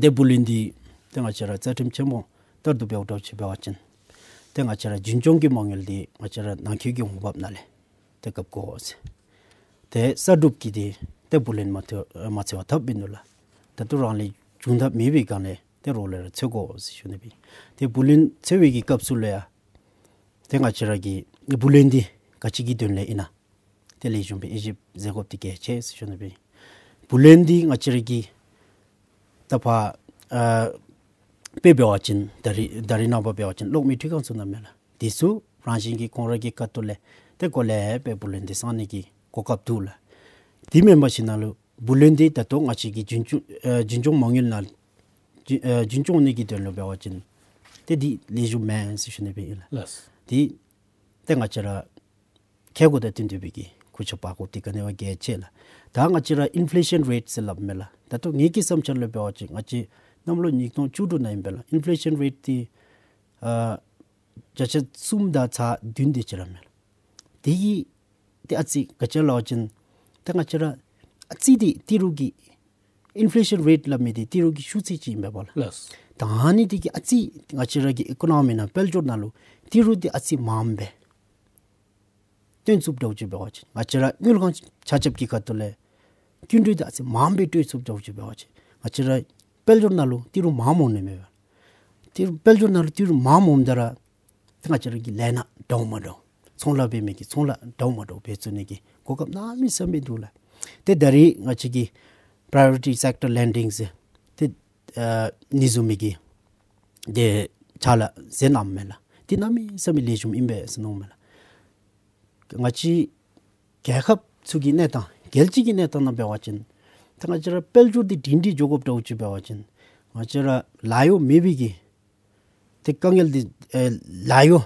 ཏེ་བུ་ལོན་འདི་ཏེ་ང་བཅས་ར་རྩ་ཁྲིམས་ཆེན་མོ་ལྟར་དུ་འབདཝ་འདྲཝ་ཅིག་འབད་བ་ཅིན་ཏེ་ང་བཅས་ར་རྒྱུན་སྐྱོང་གི་མ་དངུལ་འདི་ང་བཅས་ར་ནང་འཁོད་ཀྱི་འོང་འབབ་ནང་ལས་ཏེ་བཀབ་དགོ་ཟེར། ཏེ་གསར་སྒྲུབ་ཀྱི་འདི་ཏེ་བུ་ལོན་མ་ཐོ་མ་འཚོལ་བར་ཐབས་མིན་འདུག་ལགས། ད་ལྟོ་རང་ལས་བྱུང་ཐབས་མེད་པའི་སྒང་ལས་ཏེ་རོགས་ལས་ར་འཚོལ་དགོ་ཟེར་ཞུ་ནི་སྦེ། ཏེ་བུ་ལོན་འཚོལ་བའི་གི་སྐབས་སུ་ལུ་ཡང་ཏེ་ང་བཅས་ར་གི་བུ་ལོན་འདི་ག་ཅི་གི་དོན་ལས་ཨིན་ན། ཏེ་ལེགས་ཤོམ་སྦེ་དབྱེ་ཞིབ་མཛད་དགོཔ་འདི་གལ་ཆེ་ཟེར་ཞུ་ནི་སྦེ། བུ་ལོན་འདི་ང་བཅས་ར་གི་ད་ཕར་ཨ་དཔེ་འབད་བ་ཅིན་ད་རིས་ད་རིས་ནངས་པ་འབད་བ་ཅིན་གློག་མེ་འཕྲུལ་ཁང་ཚུ་ནང་མས་ལགས། དེ་ཚུ་རང་བཞིན་གྱིས་ཁོང་ར་གི་ཁ་ཐུག་ལས་ཏེ་གོ་ལེ་སྦེ་བུ་ལོན་འདི་བསག་ནི་གི་གོ་སྐབས་འདུག་ལགས། དེ་མེན་པ་ཅིན་ནཱ་ལུ་བུ་ལོན་འདི་ད་ལྟོ་ང་བཅས་ཀྱི་རྒྱུན་སྐྱོང་ཨ་རྒྱུན་སྐྱོང་མ་དངུལ་ནང་རྒྱུན་ཨ་རྒྱུན་སྐྱོང་ནི་གི་དོན་ལུ་འབད་བ་ཅིན་ཏེ་འདི་ལེགས་ཤོམ་མེན་ཟེར་ཞུ་ནི་སྦེ་ཨིན་ལགས། ལགས། འདི་ཏེ་ང་བཅས་ར་ཁེ་གོ་དང་བསྟུན་ཏེ་སྦེ་གི་གུ་ཆ་འབག་དགོཔ་འདི་ག་ནི་བ་གལ་ཆེ་ལགས། ད་ང་བཅས་ར་ཨིན་ཕི་ལེ་ཤཱན་རེཊ་ཟེར་སླབ་མས་ལགས། ད་ལྟོ་ངེ་གི་བསམ་འཆར་ལུ་འབད་བ་ཅིན་ང་བཅས་གནམ་ལོ་ཉིས་སྟོང་བཅུ་དྲུག་ནང་ཨིན་པས་ལགས། ཨིན་ཕི་ལེ་ཤཱན་རེཊ་འདི་ཨ་བརྒྱ་ཆ་གསུམ་དང་ཚག་བདུན་དེ་ཅིག་ར་མས་ལགས། དེ་གིས་ཏེ་ཨ་ཙི་ག་ཅི་སླབ་པ་ཅིན་ད་ང་བཅས་ར་ཨ་ཙི་འདི་ཏི་རུ་གི་ཨིན་ཕི་ལེ་ཤཱན་རེཊ་སླབ་མི་འདི་ཏི་རུ་གི་ཤུགས་ཚད་ཅིག་ཨིན་པས་ལགས། ལགས། ད་ཨ་ནི་འདི་གིས་ཨ་ཙི་ང་བཅས་ར་གི་ཨི་ཀོ་ནོ་མི་ནང་དཔལ་འབྱོར་ནང་ལུ་ཏི་རུ་འདི་ཨ་ཙི་མངམ་སྦེ་སྟོན་ཚུགསཔ་འདྲཝ་ཅིག་འབད་བ་ཅིན་ང་བཅས་ར་དངུལ་ཁང་ཆ་ཁྱབ་ཀྱི་ཁ་ཐུག་ལས་སྐྱིན་འགྲུལ་འདི་ཨ་ཙི་མངམ་སྦེ་སྤྲོད་ཚུགསཔ་འདྲཝ་ཅིག་འབད་བ་ཅིན་ང་བཅས་ར་དཔལ་འབྱོར་ནང་ལུ་ཏི་རུ་མངམ་འོང་ནི་མས་པ། ཏི་རུ་དཔལ་འབྱོར་ནང་ལུ་ཏི་རུ་མངམ་འོངམ་ད་ར་ཏེ་ང་བཅས་ར་གི་ལས་སྣ་འདྲཝ་མ་འདྲཝ་ཚོང་ལཱ་འབད་མི་གི་ཚོང་ལཱ་འདྲཝ་མ་འདྲཝ་འབད་ཚུགས་ནི་གི་གོ་སྐབས་གནམ་མེད་ས་མེད་འདུག་ལགས། ཏེ་ད་རིས་ང་བཅས་ཀྱི་པ་རའི་ཡོ་རི་ཊི་སེཀ་ཊར་ལེན་ཌིང་ཟེར་ཏེ་ཨ་ཨ་ནི་བཟུམ་མའི་གི་ཏེ་ཕྱག་ལཱ་མཛད་གནངམ་མས་ལགས། ཏེ་གནམ་མེད་ས་མེད་ལེགས་ཤོམ་ཨིན་པས་ཟེར་མནོཝ་མས་ལགས། ང་བཅས་རྒྱལ་ཁབ་ཚུ་གི་གནས་སྟངས་རྒྱལ་སྤྱི་གི་གནས་སྟངས་ནང་འབད་བ་ཅིན་ད་ང་བཅས་ར་དཔལ་འབྱོར་འདི་སྒྲིང་སྒྲི་འགྱོ་དགོཔ་འདྲཝ་ཅིག་འབད་བ་ཅིན་ང་བཅས་ར་ལཱ་གཡོག་མེད་པའི་གི་ཏེ་དཀའ་ངལ་འདི་ཨེ་ལཱ་གཡོག་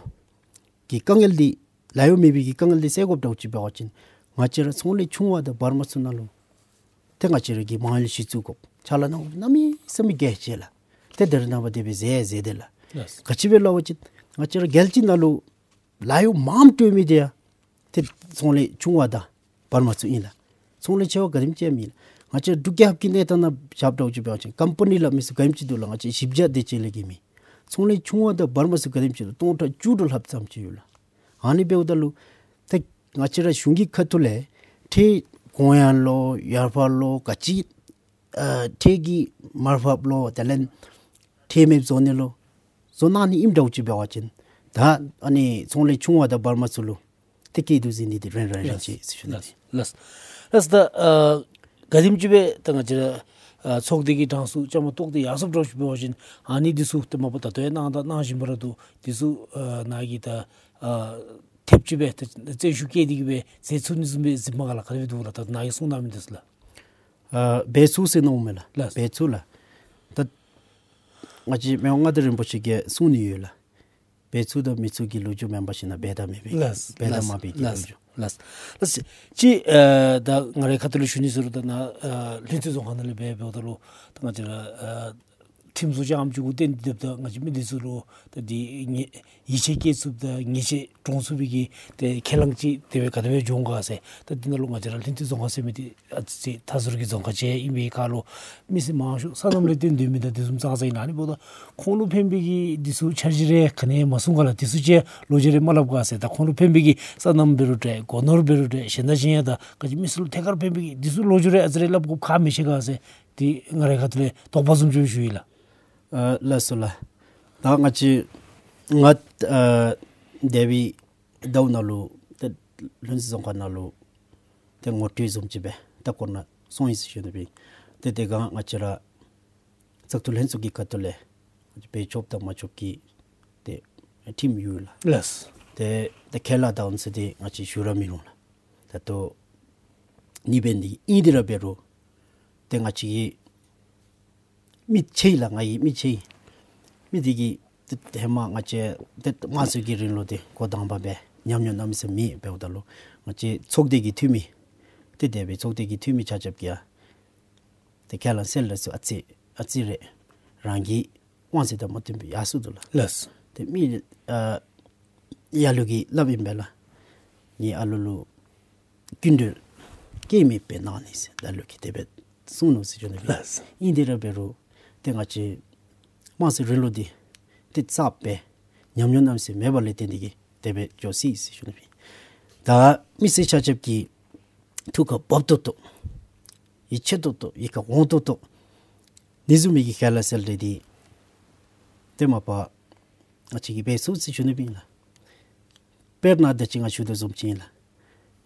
གི་དཀའ་ངལ་འདི་ལཱ་གཡོག་མེད་པའི་གི་དཀའ་ངལ་འདི་སེལ་དགོཔ་འདྲཝ་ཅིག་འབད་བ་ཅིན་ང་བཅས་ར་ཚོང་ལས་ཆུང་བ་དང་བར་མ་ཚུ་ནང་ལུ་ཏེ་ང་བཅས་ར་གིས་མ་དངུལ་གཞི་བཙུགས་དགོཔ་ཕྱག་ལཱ་གནང་དགོཔ་གནམ་མེད་ས་མེད་གལ་ཆེ་ལགས། ཏེ་ད་རེས་ནངས་པ་དེ་སྦེ་མཛད་མཛད་དེ་ལགས། ལགས། ག་ཅི་སྦེ་སླབ་པ་ཅིན་ང་བཅས་ར་རྒྱལ་སྤྱི་ནང་ལུ་ལཱ་གཡོག་མངམ་སྤྲོད་མི་འདི་ཡང་ཏེ་ཚོང་ལས་ཆུང་བ་དང་བར་མ་ཚུ་ཨིན་ལགས། ཚོང་ལས་ཆེ་བ་ག་དེམ་ཅིག་ཡང་མེད་ལགས། ང་བཅས་འབྲུག་རྒྱལ་ཁབ་ཀྱི་གནས་སྟངས་ནང་ཞུཝ་འདྲཝ་ཅིག་འབད་བ་ཅིན་ཀམ་པ་ནི་སླབ་མི་ཚུ་ག་དེམ་ཅིག་འདུག་ལགས། ང་བཅས་བཞི་བརྒྱ་དེ་ཅིག་ལས་བརྒལ་མེད། ཚོང་ལས་ཆུང་བ་དང་བར་མ་ཚུ་ག་དེམ་ཅིག་འདུག། སྟོང་ཕྲག་བཅུ་དྲུག་ལྷགཔ་ཙམ་ཅིག་ཡོད་ལགས། ཨ་ནི་འབདཝ་ད་ལུ་ཏེ་ང་བཅས་ར་གཞུང་གི་ཁ་ཐུག་ལས་ཏེ་གུང་ཡངས་ལོ་ཡར་འཕར་ལོ་ག་ཅི་ཨ་ཁྲལ་གྱི་མར་ཕབ་ལོ་དེ་ལས་ཁྲལ་མེདཔ་བཟོ་ནི་ལོ་བཟོ་གནང་ནི་ཨིནམ་འདྲཝ་ཅིག་འབད་བ་ཅིན་ད་ཨ་ནི་ཚོང་ལས་ཆུང་བ་དང་བར་མ་ཚུ་ལུ་ཏེ་སྐྱིད་སྡུག་ཟེར་ནི་འདི་རན་ར་རན་ཅི་ཟེར་ཞུ་ནི། ལགས་ལགས་ལགས། ད་ཨ་ག་དེམ་ཅིག་སྦེ་ད་ང་བཅས་ར་ཨ་ཚོགས་སྡེ་གི་གྲངས་སུ་བཅའ་མར་གཏོགས་ཏེ་ཡར་སོངམ་འདྲཝ་ཅིག་འབད་བ་ཅིན་ཨ་ནི་འདི་ཚུ་ཏེ་མ་པ་ད་ལྟོ་ཡང་གནང་དང་གནང་བཞིན་པ་ར་འདུག། འདི་ཚུ་ཨ་ནཱ་གིས་ད་ཨ་ཐེབས་ཅིག་སྦེ་ད་བརྩོན་ཤུགས་བསྐྱེད་དེ་གིས་སྦེ་མཛད་ཚུགས་ནི་བཟུམ་སྦེ་གཟིགས་མས་ག་ལགས། ག་དེ་སྦེ་འདུག་ལགས། ད་ནཱ་གིས་གསུང་གནང་མི་འདི་ཚུ་ལགས། ཨ་འབད་ཚུགས་ཟེར་མནོཝ་མས་ལགས། ལགས། འབད་ཚུགས་ལགས། ད་ང་བཅས་མི་དབང་མངའ་བདག་རིན་པོ་ཆེ་གིས་གསུང་ནི་ཡོད་ལགས། འབད་ཚུགས་དང་མི་ཚུགས་ཀྱི་ལོ་རྒྱུས་མེན་པར་ཞིན་ན་འབད་དང་མི་འབད་ལགས། འབད་དང་མ་འབད་ཀྱི་ལོ་རྒྱུས། ལགས། ལགས། ཅིག་ཨ་ད་ང་རའི་ཁ་ཐུག་ལས་ཞུ་ནི་ཟེར་རུང་ད་ནཱ་ཨ་ལྷུན་རྩེ་རྫོང་ཁག་ནང་ལས་འབད་འབདཝ་ད་ལུ་ད་ང་བཅས་ར་ཨ་ ཁྲིམས་བཟོ་ཅིག་ཨམ་ཅིག་གུ་བརྟེན་ཏེ་སྡོདཔ་ད་ང་བཅས་མི་འདི་ཚུ་ལུ་ད་འདི་ཉེ་ཡིད་ཆེས་སྐྱེ་ཚུགསཔ་དང་ཉེས་ཆད་འདྲོངས་ཚུགས་པའི་གི་ཏེ་ཁས་བླངས་ཅིག་དེ་སྦེ་ག་དེ་སྦེ་འབྱུང་ག་ཟེར། ད་འདི་ནང་ལུ་ང་བཅས་ར་ལྷུན་རྩེ་རྫོང་ཁག་ཟེར་མི་འདི་ཨ་ཙི་ཅིག་མཐའ་ཟུར་གྱི་རྫོང་ཁག་ཅིག་ཨིན་པའི་ཁར་ལུ་མི་སེར་མང་ཤོས་ས་གནམ་ལས་བརྟེན་སྡོད་མི་དང་དེ་བཟུམ་ཙང་ཙང་ཨིན་ལགས། ཨ་ནི་འབདཝ་ད་ཁོང་ལུ་ཕན་པའི་གི་འདི་ཚུ་འཆར་གཞི་རེ་ག་ནི་ཡང་མ་གསུངས་ག་ལགས། དེ་ཚུ་ཅིག་ལོ་རྒྱུས་རེ་མ་སླབ་ག་ཟེར། ད་ཁོང་ལུ་ཕན་པའི་གི་སོ་ནམ་འབད་རུང་འདྲ་སྒོ་ནོར་འབད་རུང་འདྲ་གཞན་དང་གཞན་ཡང་ད་ག་ཅི་མི་སེར་ལུ་ཐད་ཀར་ཕན་པའི་གི་འདི་ཚུ་ལོ་རྒྱུས་རེ་ཨ་ཙི་རེ་སླབ་དགོཔ་ཁག་མི་ཆེ་ག་ཟེར་འདི་ང་རའི་ཁ་ཐུག་ལས་དོགས་པ་བཟུམ་ཅིག་ཞུ་ཡི་ལགས། ཨ་ལགས་སོ་ལགས། ད་ང་བཅས་ང་ཨ་འདས་པའི་ཟླཝ་ནང་ལུ་ཏེ་ལྷུན་རྩེ་རྫོང་ཁག་ནང་ལུ་ཏེ་ངོ་སྤྲོད་བཟུམ་ཅིག་སྦེ་ད་ཁོ་ན་སོང་ཡི་ཟེར་ཞུ་ནི་སྦེ། ཏེ་དེ་སྒང་ང་བཅས་ར་བཙག་འཐུ་ལྷན་ཚོགས་ཀྱི་ཁ་ཐུག་ལས་འབད་ཆོགཔ་དང་མ་ཆོགཔ་གི་ཏེ་ཁྲིམས་ཡོད་ལགས། ལགས། ཏེ་ཏེ་ཁས་བླངས་བཏང་ཟེར་ཏེ་ང་བཅས་ཞུ་ར་མི་རུང་ལགས། ད་ལྟོ་ནི་འབད་ནི་ཨིན་དེ་ར་འབད་རུང་ཏེ་ང་བཅས་ཀྱི་མི་ཆེ་ལགས། ང་གི་མི་ཆེ། མི་དེ་གིས་ཏེ་ཧེ་མ་ང་བཅས་ཏེ་དམངས་གཙོའི་གི་རིང་ལུགས་འདི་འགོ་དང་པ་སྦེ་ཉམས་མྱོང་གནམ་མེད་ས་མེད་འབདཝ་ད་ལུ་ང་བཅས་ཚོགས་སྡེ་གི་འཐུས་མི་ཏེ་དེ་སྦེ་ཚོགས་སྡེ་གི་འཐུས་མི་ཆ་ཁྱབ་ཀྱིས་ཡང་ཏེ་ཁས་བླངས་གསལ་ར་ཚུ་ཨ་ཙི་ཨ་ཙི་རེ་རང་གི་དབང་ཚད་དང་མ་བསྟུན་པའི་ཡར་སོང་འདུག་ལགས། ལགས། ཏེ་མི་ཨ་ལ་ལུ་གིས་སླབ་ཨིན་པས་ལགས། ངེའི་ཨ་ལུ་ལུ་སྐྱིན་འགྲུལ་སྐྱེལ་མི་སྦེ་གནང་ནི་ཟེར་ལ་ལུ་གིས་དེ་སྦེ་གསུངས་ནུག་ཟེར་ཞུ་ནི་སྦེ། ལགས། ཨིན་དེ་ར་འབད་རུང་ཏེ་ང་བཅས་དམངས་གཙོའི་རིང་ལུགས་འདི་ཏེ་གསརཔ་སྦེ་ཉམས་མྱོང་གནམ་མེད་ས་མེད་མེདཔ་ལས་བརྟེན་ཏེ་གིས་དེ་སྦེ་འགྱོ་སྲིད་ཟེར་ཞུ་ནི་སྦེ། ད་མི་སེར་ཆ་ཁྱབ་ཀྱི་ཐུགས་ཁར་བབ་ཏོག་ཏོ་ཡིད་ཆེས་ཏོག་ཏོ་ཡིད་ཁར་འོང་ཏོག་ཏོ་འདི་བཟུམ་མའི་གི་ཁས་བླངས་གསལ་འགྲེལ་འདི་ཏེ་མ་པ་ང་བཅས་ཀྱིས་འབད་ཚུགས་ཟེར་ཞུ་ནི་སྦེ་ཨིན་ལགས། དཔེར་ན་ད་ཅི་ང་ཞུ་དོ་བཟུམ་ཅིག་ཨིན་ལགས།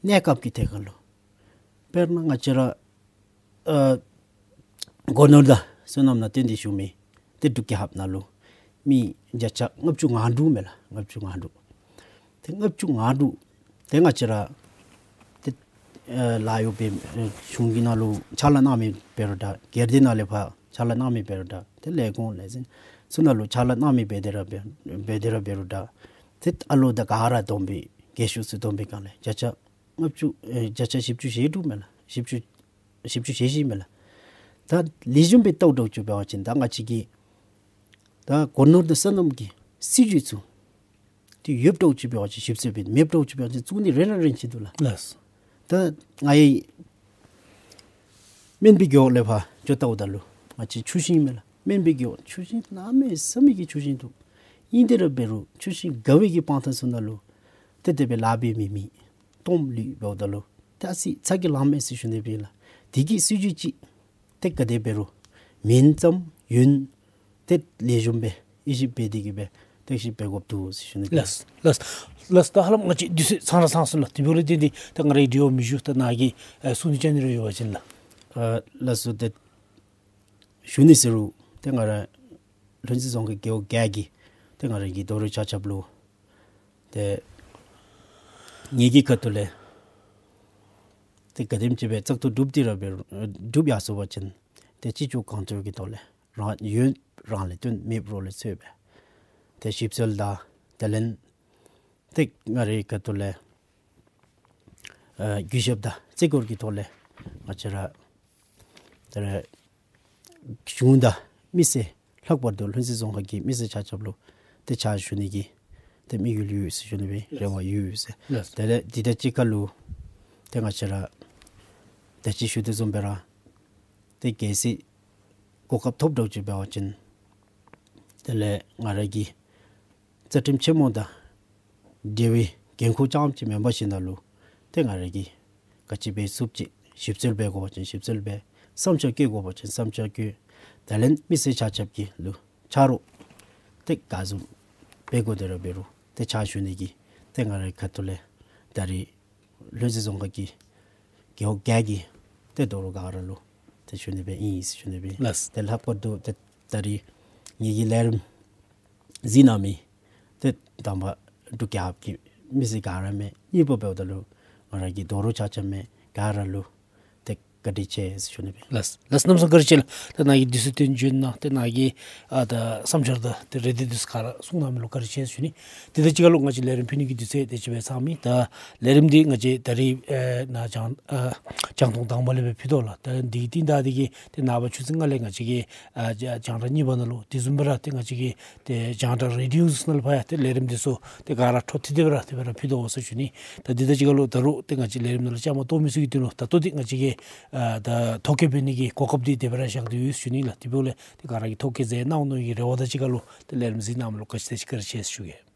གནས་སྐབས་ཀྱི་ཐད་ཁར་ལུ་དཔེར་ན་ང་བཅས་ར་ཨ་སྒོ་ནོར་དང་སོ་ནམ་ནང་བརྟེན་ཏེ་བཞུགས་མི་ཏེ་འབྲུག་རྒྱལ་ཁབ་ནང་ལུ་མི་བརྒྱ་ཆ་ལྔ་བཅུ་ང་དྲུག་མས་ལགས། ལྔ་བཅུ་ང་དྲུག། ཏེ་ལྔ་བཅུ་ང་དྲུག་ཏེ་ང་བཅས་ར་ཏེ་ཨ་ལཱ་གཡོག་འབད་ཨ་གཞུང་གི་ནང་ལུ་ཕྱག་ལཱ་གནང་མི་འབད་རུང་འདྲ་སྒེར་སྡེ་ནང་ལས་ཕར་ཕྱག་ལཱ་གནང་མི་འབད་རུང་འདྲ་ཏེ་ལས་ཁུངས་ལས་འཛིན་ཚུ་ནང་ལུ་ཕྱག་ལཱ་གནང་མི་འབད་དེ་ར་འབད་འབད་དེ་ར་འབད་རུང་འདྲ་ཏེ་ཨ་ལོ་དང་ག་ར་བསྡོམས་པའི་རྒས་ཤོས་ཚུ་བསྡོམས་པའི་སྒང་ལས་བརྒྱ་ཆ་ལྔ་བཅུ་ཨེ་བརྒྱ་ཆ་བཞི་བཅུ་ཞེ་དྲུག་མས་ལགས། བཞི་བཅུ་བཞི་བཅུ་ཞེ་བཞི་མས་ལགས། ད་ལེགས་ཤོམ་སྦེ་བལྟཝ་འདྲཝ་ཅིག་འབད་བ་ཅིན་ད་ང་བཅས་ཀྱི་ད་སྒོ་ནོར་དང་སོ་ནམ་གྱི་སྲིད་བྱུས་ཚུ་ཏེ་ཡོདཔ་འདྲཝ་ཅིག་འབད་བ་ཅིན་ཞིབ་འཚོལ་འབད། མེདཔ་འདྲཝ་ཅིག་འབད་བ་ཅིན་བཙུགས་ནི་རན་ར་རན་ཅི་འདུག་ལགས། ལགས། ད་ང་ཡི་སྨན་པའི་རྒེད་འོག་ལས་ཕར་འགྱོ་བལྟཝ་ད་ལུ་ང་བཅས་ཆུ་ཤིང་མས་ལགས། སྨན་པའི་རྒེད་འོག་ཆུ་ཤིང་གནམ་མེད་ས་མེད་ཀྱི་ཆུ་ཤིང་འདུག། ཨིན་དེ་ར་འབད་རུང་ཆུ་ཤིང་བརྒལ་བའི་གི་སྤང་ཐང་ཚུ་ནང་ལུ་ཏེ་དེ་སྦེ་ལཱ་འབད་མི་མི་སྟོངམ་ལུས་འབདཝ་ད་ལུ་ཏེ་ཨ་ཙི་ཚ་གྱང་ལངམ་མས་ཟེར་ཞུ་ནི་སྦེ་ཨིན་ལགས། དེ་གི་སྲིད་བྱུས་ཅིག་ཏེ་ག་དེ་འབད་རུང་མིང་ཙམ་ཡུན་ཏེ་ལེགས་ཤོམ་སྦེ་དབྱེ་ཞིབ་འབད་དེ་གིས་སྦེ་ཏེ་ཞིབ་འབད་དགོཔ་འདུག་ཟེར་ཞུ་ནི་སྦེ། ལགས་ལགས་ལགས། ད་ཧ་ལམ་ང་བཅས་དུས་ཚོད་ཚང་ར་ཚང་སོང་ལགས། དེ་འབདཝ་ལས་བརྟེན་ཏེ་ད་ང་རའི་དྲི་བ་མི་ཞུ། ད་ནཱ་གིས་ཨེ་གསུང་ནི་ཅིག་ཨ་ནི་རེ་ཡོད་པ་ཅིན་ལགས། ཨ་ལགས་སོ། ཏེ་ཞུ་ནི་ཟེར་རུང་ཏེ་ང་ར་ལྷུན་རྩེ་རྫོང་ཁག་རྒེད་འོག་བརྒྱད་ཀྱི་ཏེ་ང་ར་གི་རྡོག་རོལ་ཆ་ཁྱབ་ལུ་ཏེ་ངེ་གི་ཁ་ཐུག་ལས་ཏེ་ག་དེམ་ཅིག་སྦེ་བཙག་འཐུ་གྲུབ་སྟེ་ར་འབད་རུང་གྲུབ་ཡར་སོང་པ་ཅིན་ཏེ་སྤྱི་སྤྱོད་གང་ཐུབ་ཀྱི་ཐོག་ལས་རང་ཡོན་རང་ལས་བཏོན་མེདཔ་རོགས་ལས་འཚོལ་སྦེ་ཏེ་ཞིབ་འཚོལ་དང་དེ་ལས་ཏེ་ང་རའི་ཁ་ཐུག་ལས་ཨ་གུས་ཞབས་དང་བརྩི་བཀུར་གྱི་ཐོག་ལས་ང་བཅས་ར་ད་རེས་གཞུང་དང་མི་སེར་ལྷག་པར་དུ་ལྷུན་རྩེ་རྫོང་ཁག་གི་མི་སེར་ཆ་ཁྱབ་ལུ་ཏེ་ཕྱག་ཞུ་ནི་གི་ཏེ་དམིགས་ཡུལ་ཡོད་ཟེར་ཞུ་ནི་སྦེ་རེ་བ་ཡོད་ཟེར། ལགས། དེ་ལས་འདི་དང་གཅིག་ཁར་ལུ་ཏེ་ང་བཅས་ར་ད་ཅི་ཞུ་དོ་བཟུམ་སྦེ་ར་ཏེ་གལ་སྲིད་གོ་སྐབས་ཐོབ་འདྲཝ་ཅིག་འབད་བ་ཅིན་དེ་ལས་ང་ར་གི་རྩ་ཁྲིམས་ཆེན་མོ་དང་འབྲེལ་བའི་འགན་ཁུར་རྐྱངམ་ཅིག་མེན་པར་ཞིནམ་ལས་ཏེ་ང་ར་གིས་ག་ཅི་འབད་ཚུགསཔ་ཅིག་ཞིབ་འཚོལ་འབད་དགོ་པ་ཅིན་ཞིབ་འཚོལ་འབད། བསམ་འཆར་བཀོད་དགོ་པ་ཅིན་བསམ་འཆར་བཀོད། དེ་ལས་མི་སེར་ཆ་ཁྱབ་ཀྱི་ལུ་ཆ་རོགས་ཏེ་ག་བཟུམ་འབད་དགོ་དེ་ར་འབད་རུང་ཏེ་ཕྱག་ཞུ་ནི་གི་ཏེ་ང་རའི་ཁ་ཐུག་ལས་ད་རེས་ལྷུན་རྩེ་རྫོང་ཁག་གི་རྒེད་འོག་བརྒྱད་ཀྱི་ཏེ་རྡོག་རོལ་ག་ར་ལུ་ཏེ་ཞུ་ནི་སྦེ་ཨིན་ཟེར་ཞུ་ནི་སྦེ། ལགས། ཏེ་ལྷག་པར་དུ་ཏེ་ད་རེས་ངེ་གི་ལས་རིམ་གཟིགས་གནང་མི་ཏེ་དང་པ་འབྲུག་རྒྱལ་ཁབ་ཀྱི་མི་སེར་ག་ར་མས། གཉིས་པ་འབདཝ་ད་ལུ་ང་ར་གི་རྡོག་རོལ་ཆ་ཁྱབ་མས། ག་ར་ལུ་ཏེ་ བཀའ་དྲིན་ཆེ་ཟེར་ཞུ་ནི་སྦེ། ལགས་ལགས། གནམ་མེད་ས་མེད་བཀའ་དྲིན་ཆེ་ལགས། ཏེ་ནཱ་གིས་དུས་ཚོད་བཏོན་བྱོན་གནང་སྟེ་ནཱ་གི་ཨ་ད་བསམ་འཆར་དང་ཏེ་རེ་འདུན་འདི་ཚུ་ག་ར་གསུང་གནང་མི་ལུ་བཀའ་དྲིན་ཆེ་ཟེར་ཞུ་ནི། དེ་དང་གཅིག་ཁར་ལུ་ང་བཅས་ལས་རིམ་ཕུལ་ནི་གི་དུས་ཚོད་དེ་ཅིག་སྦེ་ཚང་མི། ད་ལས་རིམ་འདི་ང་བཅས་ད་རིས་ཨེ་ནཱ་རྒྱང་ཨ་རྒྱང་མཐོང་དང་པ་ལས་སྦེ་ཕུལ་དོ་ལགས། ད་འདི་གི་རྟིང་བདའ་འདི་གིས་ཏེ་ནངས་པ་ཆུ་ཚོད་ལྔ་ལས་ང་བཅས་ཀྱི་ཨ་རྒྱང་བསྒྲགས་གཉིས་པ་ནང་ལུ་དེ་བཟུམ་སྦེ་ར་ཏེ་ང་བཅས་ཀྱི་ཏེ་རྒྱང་བསྒྲགས་རེ་ཌི་ཡོ་ནང་ལུ་ཕར་ཡང་ཏེ་ལས་རིམ་འདི་ཚུ་ཏེ་ག་ར་འཕྲོ་མཐུད་དེ་སྦེ་ར་དེ་སྦེ་ར་ཕུལ་དོ་ཟེར་ཞུ་ནི། ད་འདི་དང་གཅིག་ཁར་ལུ་ད་རུང་ཏེ་ང་བཅས་ལས་རིམ་ནང་ལུ་བཅའ་མར་གཏོགས་མི་ཚུ་གི་དོན་ལུ་ད་ལྟོ་འདི་ང་བཅས་ཀྱི་ཨ་ད་ཐོ་བཀོད་འབད་ནི་གི་གོ་སྐབས་འདི་དེ་སྦེ་ར་བཞག་སྟེ་ཡོད་ཟེར་ཞུ་ནི་ལགས། དེ་འབདཝ་ལས་ཏེ་ག་ར་གིས་ཐོ་བཀོད་མཛད་གནང་ནི་གི་རེ་བ་དང་གཅིག་ཁར་ལུ་ཏེ་ལས་རིམ་གཟིགས་གནང་མི་ལུ་བཀའ་དྲིན་ཆེ་ཟེར་ཞུ་གེ།